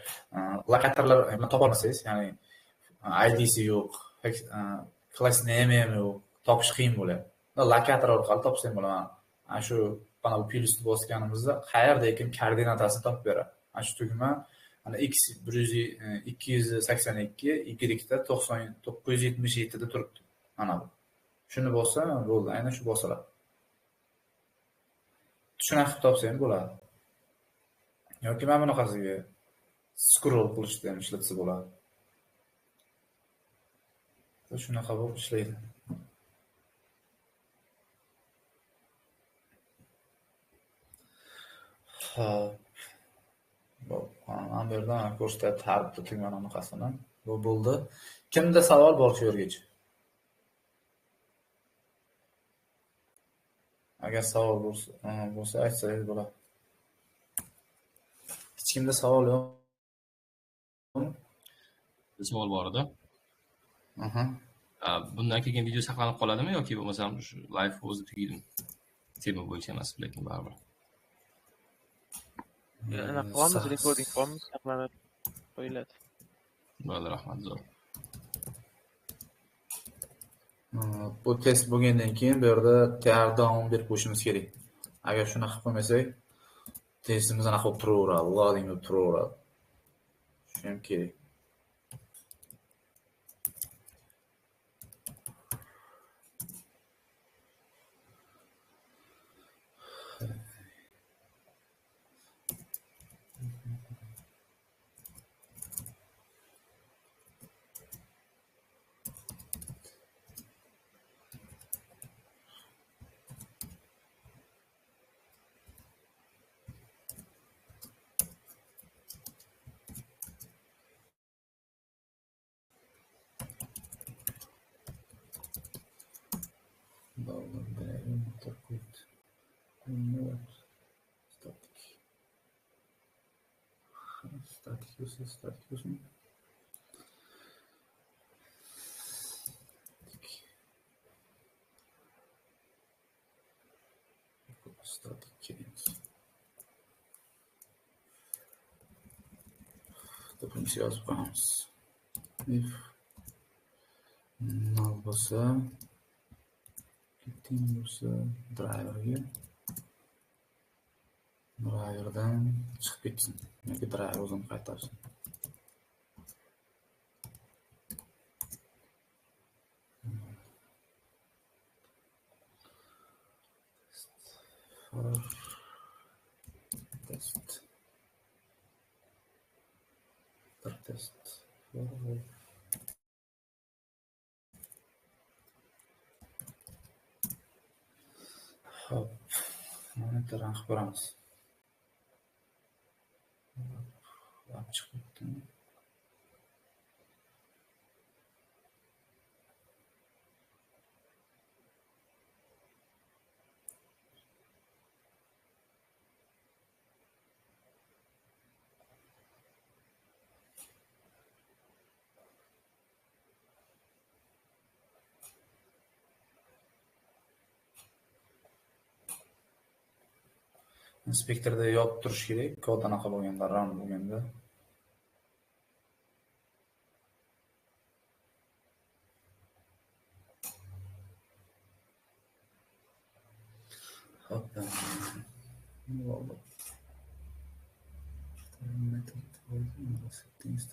lokatorlar topa olmasangiz, ya'ni ID'si yo'q, class name ham yo'q, topish qiyin bo'ladi. Lokator orqali topsa ham bo'ladi. Ana shu mana bu plyusni bosganimizda qayerda ekan koordinatasini topib beradi. Ana shu tugma mana x 282, y da 977 da turibdi. Mana bu. Shuni bossa bo'ldi, aynan shu bosiladi. Shunaqa qilib topsa ham bo'ladi. Yoki mana bunaqasiga scroll qilishda ham ishlatsa bo'ladi. Shunaqa bo'lib ishlaydi. Xo'p. Mana bu yerdan ko'rsatyapti har bitta tugmani anaqasini. Bu bo'ldi. Kimda savol bor shu yergacha? Agar savol bo'lsa aytsangiz bo'ladi. Hech kimda savol yo'qmi? Savol bor edi. Bundan keyin video saqlanib qoladimi yoki bo'lmasam shu live o'zi tugaydimi? Tema bo'yicha emas, lekin baribir. Ana qilamiz, recording qilamiz, saqlanib qo'yiladi. Bo'ldi, rahmat, zo'r. Bu test bo'lgandan keyin bu yerda teardown berib qo'yishimiz kerak. Agar shunaqa qilib qo'ymasak, testimiz anaqa bo'lib turaveradi, loading bo'lib turaveradi. Shu ham kerak. Static bo'lsin. Static kerak. Funksiya yozib qo'yamiz. If null bo'lsa, teng bo'lsa driverga driverdan chiqib ketsin yoki driver o'zini qaytarsin. Test for test for Xo'p, monitor qilib ko'ramiz. Chiqib ketdi. Inspektorda yopib turish kerak, kod anaqa bo'lganda, run bo'lganda. Xo'p. Settings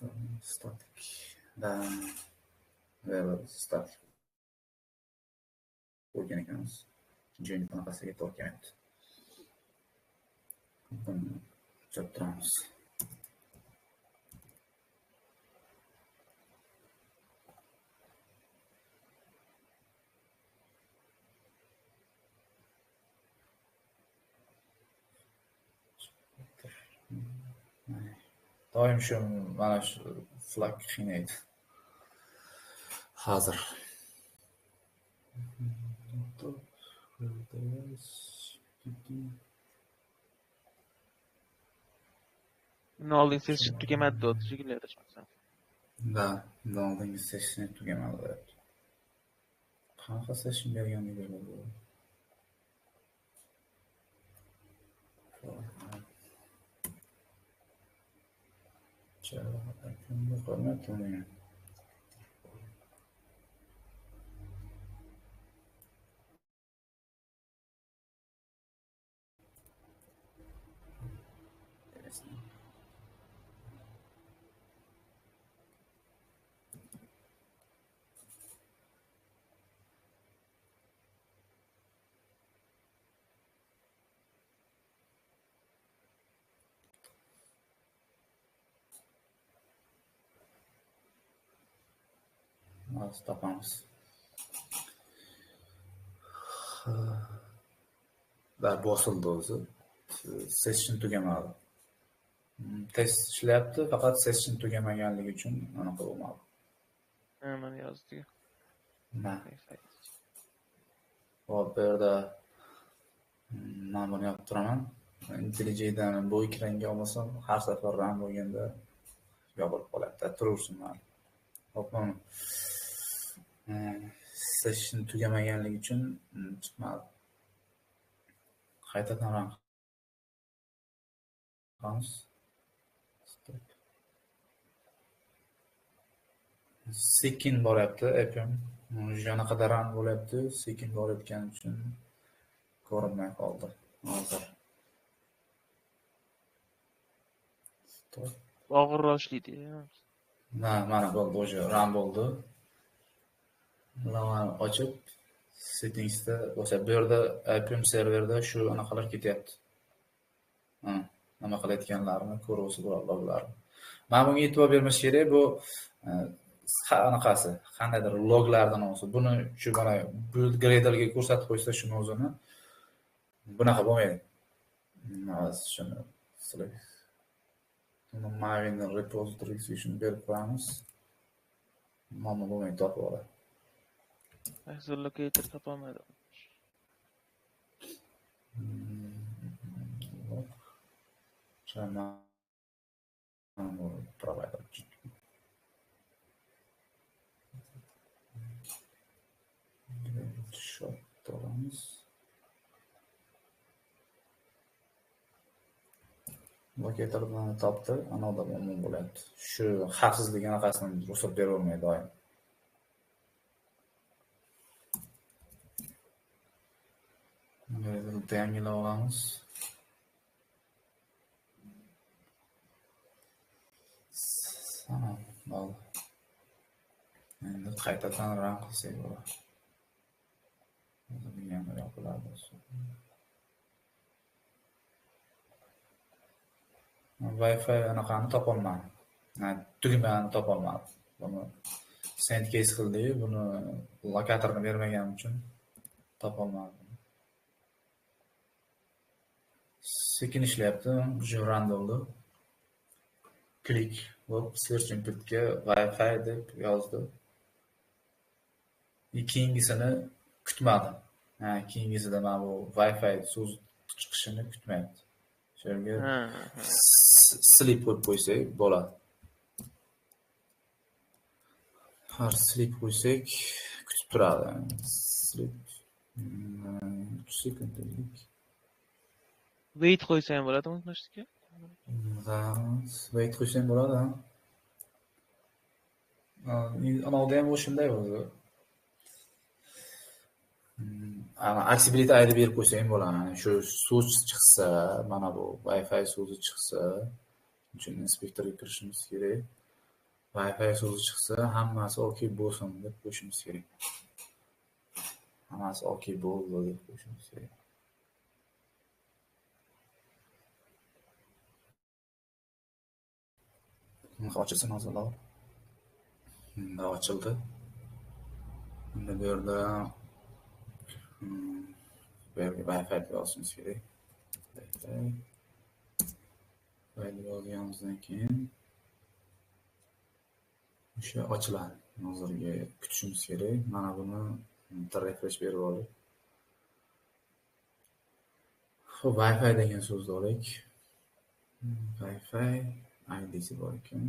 static. Da. Static. Qo'ygan ekanmiz. Join anaqasiga to'g'ri kelmayapti. Buni o'chirib turamiz. Doim shu mana shu flag qiynaydi. Hozir. Bundan oldingi session tugamadi deyapti shekilli adashmasam. Da, bundan oldingi session tugamadi deyapti. Qanaqa session berganligi bo'ladi bu? Hozir topamiz. Va bosildi o'zi. Session tugamadi. Test ishlayapti, faqat session tugamaganligi uchun anaqa bo'lmadi. Ha, mana yozdi. Na. Hop, bu yerda men buni yopib turaman. IntelliJ'dan bu ekranga olmasam, har safar run bo'lganda yopilib qoladi. Turaversin mayli. Hop, mana session tugamaganligi uchun chiqmadi. Qaytadan run qilamiz. Stop. Sekin boryapti Appium. Anaqada run bo'lyapti, sekin borayotgani uchun ko'rinmay qoldi. Hozir. Stop. Og'irroq ishlaydi. Na, mana bo'ldi, o'sha run bo'ldi. Bularni ochib settingsda o'sha bu yerda Appium serverda shu anaqalar ketyapti. Ha, nima qilayotganlarini ko'ruvsi bo'ladi loglarni. Mana bunga e'tibor bermash kerak, bu anaqasi, qandaydir loglardan olsa, buni shu mana build Gradle'ga ko'rsatib qo'ysa shuni o'zini bunaqa bo'lmaydi. Hozir shuni select Maven repository'si shuni berib qo'yamiz. Muammo bo'lmaydi, topib oladi. Locator topolmadim. Provider. Shot olamiz. Locator bilan topdi, anavda muammo bo'lyapti. Shu xavfsizlik anaqasini ruxsat beravermaydi doim. Bitta yangilab olamiz. Tamam, bo'ldi. Endi qaytadan run qilsak bo'ladi. Yana yopiladi. Wi-Fi anaqani topolmadim. Tugmani topolmadim. Buni send case qildik, buni lokatorni bermaganim uchun topolmadim. Sekin ishlayapti, уже run bo'ldi. Klik bo'lib search inputga Wi-Fi deb yozdi. Keyingisini kutmadim. Ha, keyingisida mana bu Wi-Fi so'z chiqishini kutmayapti. Shu yerga sleep qo'yib qo'ysak bo'ladi. Har sleep qo'ysak kutib turadi. Sleep 3 sekundlik. Wait qo'ysa ham bo'ladimi unutmaslikka? Da, wait qo'ysa ham bo'ladi, ha. Anavda ham o'shanday o'zi. Ana accessibility ID berib qo'ysa ham bo'ladi. Shu so'z chiqsa, mana bu Wi-Fi so'zi chiqsa, uchun inspektorga kirishimiz kerak. Wi-Fi so'zi chiqsa, hammasi okey bo'lsin deb qo'yishimiz kerak. Hammasi okey bo'ldi deb qo'yishimiz kerak. Ochilsin hozir. Endi ochildi. Endi bu yerda bu yerga Wi-Fi deb yozishimiz kerak. Wi-Fi yozganimizdan keyin O'sha ochiladi. Hozirgi kutishimiz kerak. Mana buni bitta refresh berib olaylik. Xo'p, Wi-Fi degan so'zni olaylik. Wi-Fi ID'si bor ekan.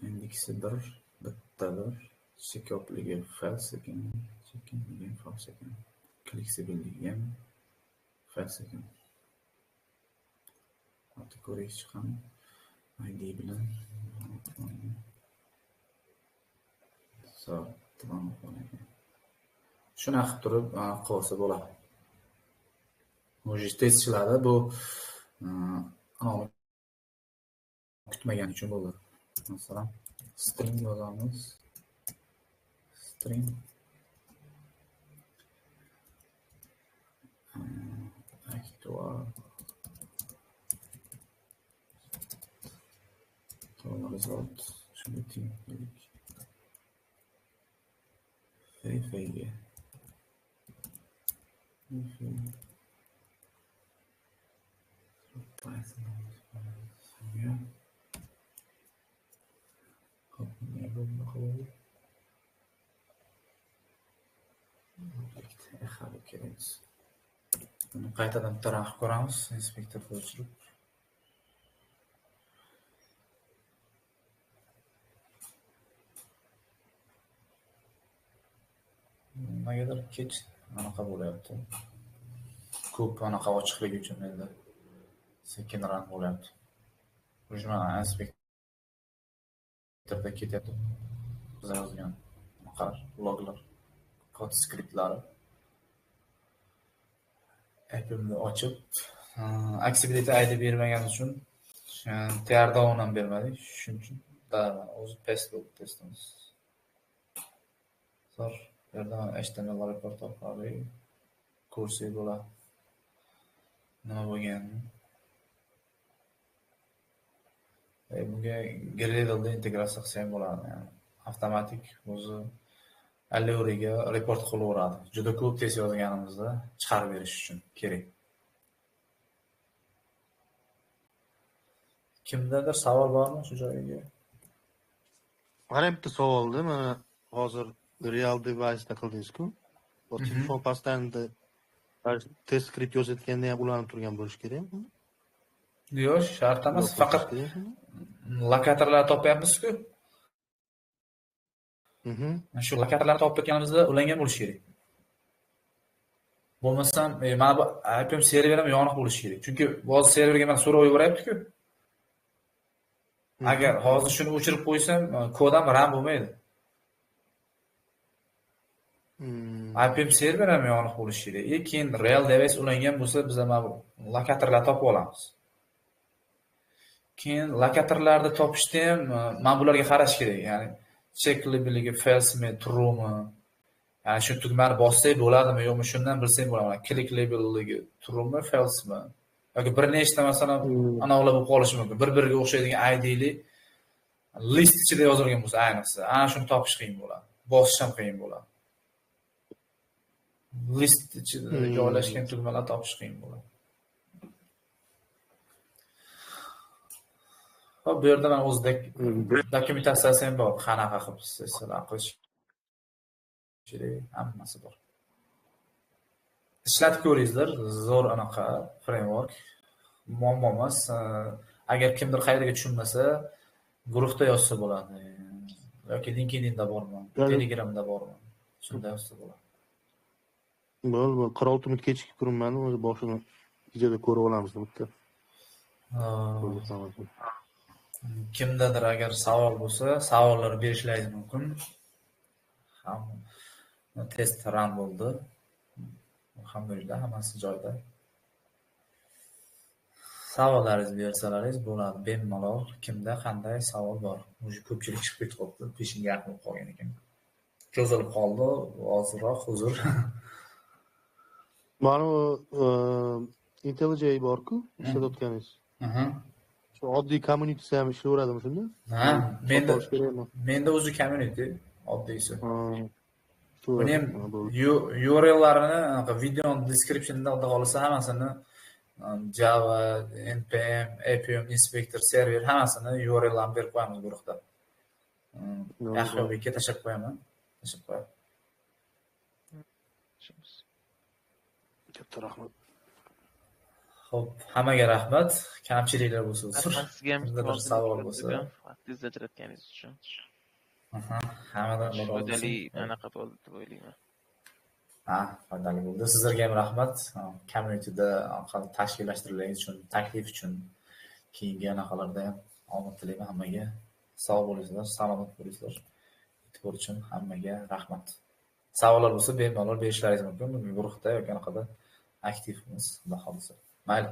Indeksi 1, bitta 1, chekopligi false ekan, chekinligi false ekan, flexibiligi ham false ekan. Hozir ko'raylik chiqam. ID bilan shunaqa qilib turib qilsa bo'ladi. Уже testchilarda bu kutmagan uchun bo'ldi. Masalan, string yozamiz. String actual result shunga teng deylik. FFG. Buni qaytadan bitta rang qilib ko'ramiz, inspektorni o'chirib. Nimagadir kech anaqa bo'lyapti. Ko'p anaqa ochiqligi uchun endi sekin rang bo'lyapti. Уже mana inspektorda ketyapti. Biz yozgan anaqa loglar, kod skriptlari. App'imni ochib, Accessibility ID bermagani uchun teardown ham bermadik. Shuning uchun o'zi past bo'ldi testimiz. Zo'r. Bu yerdan HTML report orqali ko'rsak bo'ladi. Nima bo'lganini. Bunga Gradle'da integratsiya qilsa ham bo'ladi. Ya'ni avtomatik o'zi Alluriga report qilaveradi. Juda ko'p test yozganimizda chiqarib berish uchun kerak. Kimdadir savol bormi shu joyiga? Mana bitta savolda, mana hozir real device'da qildingiz-ku. Telefon pastda test skript yozayotganda ham ulanib turgan bo'lishi kerakmi? Yo'q, shart emas. Faqat lokatorlar topyapmiz-ku. Shu lokatorlarni topib ketganimizda ulangan bo'lishi kerak. Bo'lmasam, mana bu IPM server ham yoniq bo'lishi kerak. Chunki hozir serverga mana so'rov yuboryapti-ku. Agar hozir shuni o'chirib qo'ysam, kod ham RAM bo'lmaydi. IPM server ham yoniq bo'lishi kerak. Keyin real device ulangan bo'lsa, biz ham lokatorlar topib olamiz. Keyin lokatorlarni topishda ham mana bularga qarash kerak. Ya'ni check labeligi false mi, true'mi? Ya'ni shu tugmani bossak bo'ladimi, yo'qmi, shundan bilsak bo'ladi. Click labeligi true'mi, false'mi? Yoki bir nechta masalan anovlar bo'lib qolishi mumkin. Bir-biriga o'xshaydigan ID'li list ichida yozilgan bo'lsa, ayniqsa, ana shuni topish qiyin bo'ladi. Bosish ham qiyin bo'ladi. List ichida joylashgan tugmalar topish qiyin bo'ladi. Xo'p, bu yerda mana o'zi dokumentatsiyasi ham bor. Qanaqa qilib sessiyalar qilish kerak, hammasi bor. Ishlatib ko'ringizlar, zo'r anaqa framework. Muammo emas. Agar kimdir qayerga tushunmasa, guruhda yozsa bo'ladi. Yoki LinkedInda bormi, Telegramda bormi? Shunda yozsa bo'ladi. Bo'ldi, 46 minut kechikib turibman, o'zi boshini videoda ko'rib olamiz bitta. Kimdadir agar savol bo'lsa, savollar berishlaringiz mumkin. Hamma test run bo'ldi. Alhamdulillah, hammasi joyida. Savollaringizni bersalaringiz bo'ladi, bemalol. Kimda qanday savol bor? Уже ko'pchilik chiqib ketib qoldi, peshinga yaqin bo'lib qolgan ekan. Cho'zilib qoldi, ozroq uzr. Mana IntelliJ bor-ku, ishlatayotganingiz. Shu oddiy community ham ishlayveradimi shunda? Ha, menda o'zi community oddiysi. Buni ham URLlarini video descriptionda xudo xolasa hammasini Java, npm, Appium, Inspector, server, hammasini URLlarni berib qo'yamiz guruhda. Yahyobekka tashlab qo'yaman. Tashlab qo'yaman. Katta rahmat. Xo'p, hammaga rahmat. Kamchiliklar bo'lsa uzr. Rahmat sizga ham. Kimdadir savol bo'lsa. Vaqtingizni ajratganingiz uchun. Hammadan foydali anaqa bo'ldi deb o'ylayman. Ha, foydali bo'ldi. Sizlarga ham rahmat. Communityda tashkillashtirilganingiz uchun, taklif uchun, keyingi anaqalarda ham omad tilayman hammaga. Sog' bo'linglar, salomat bo'linglar. E'tibor uchun hammaga rahmat. Savollar bo'lsa bemalol berishlaringiz mumkin. Guruhda yoki anaqada aktivmiz, xudo xohlasa. Mayli.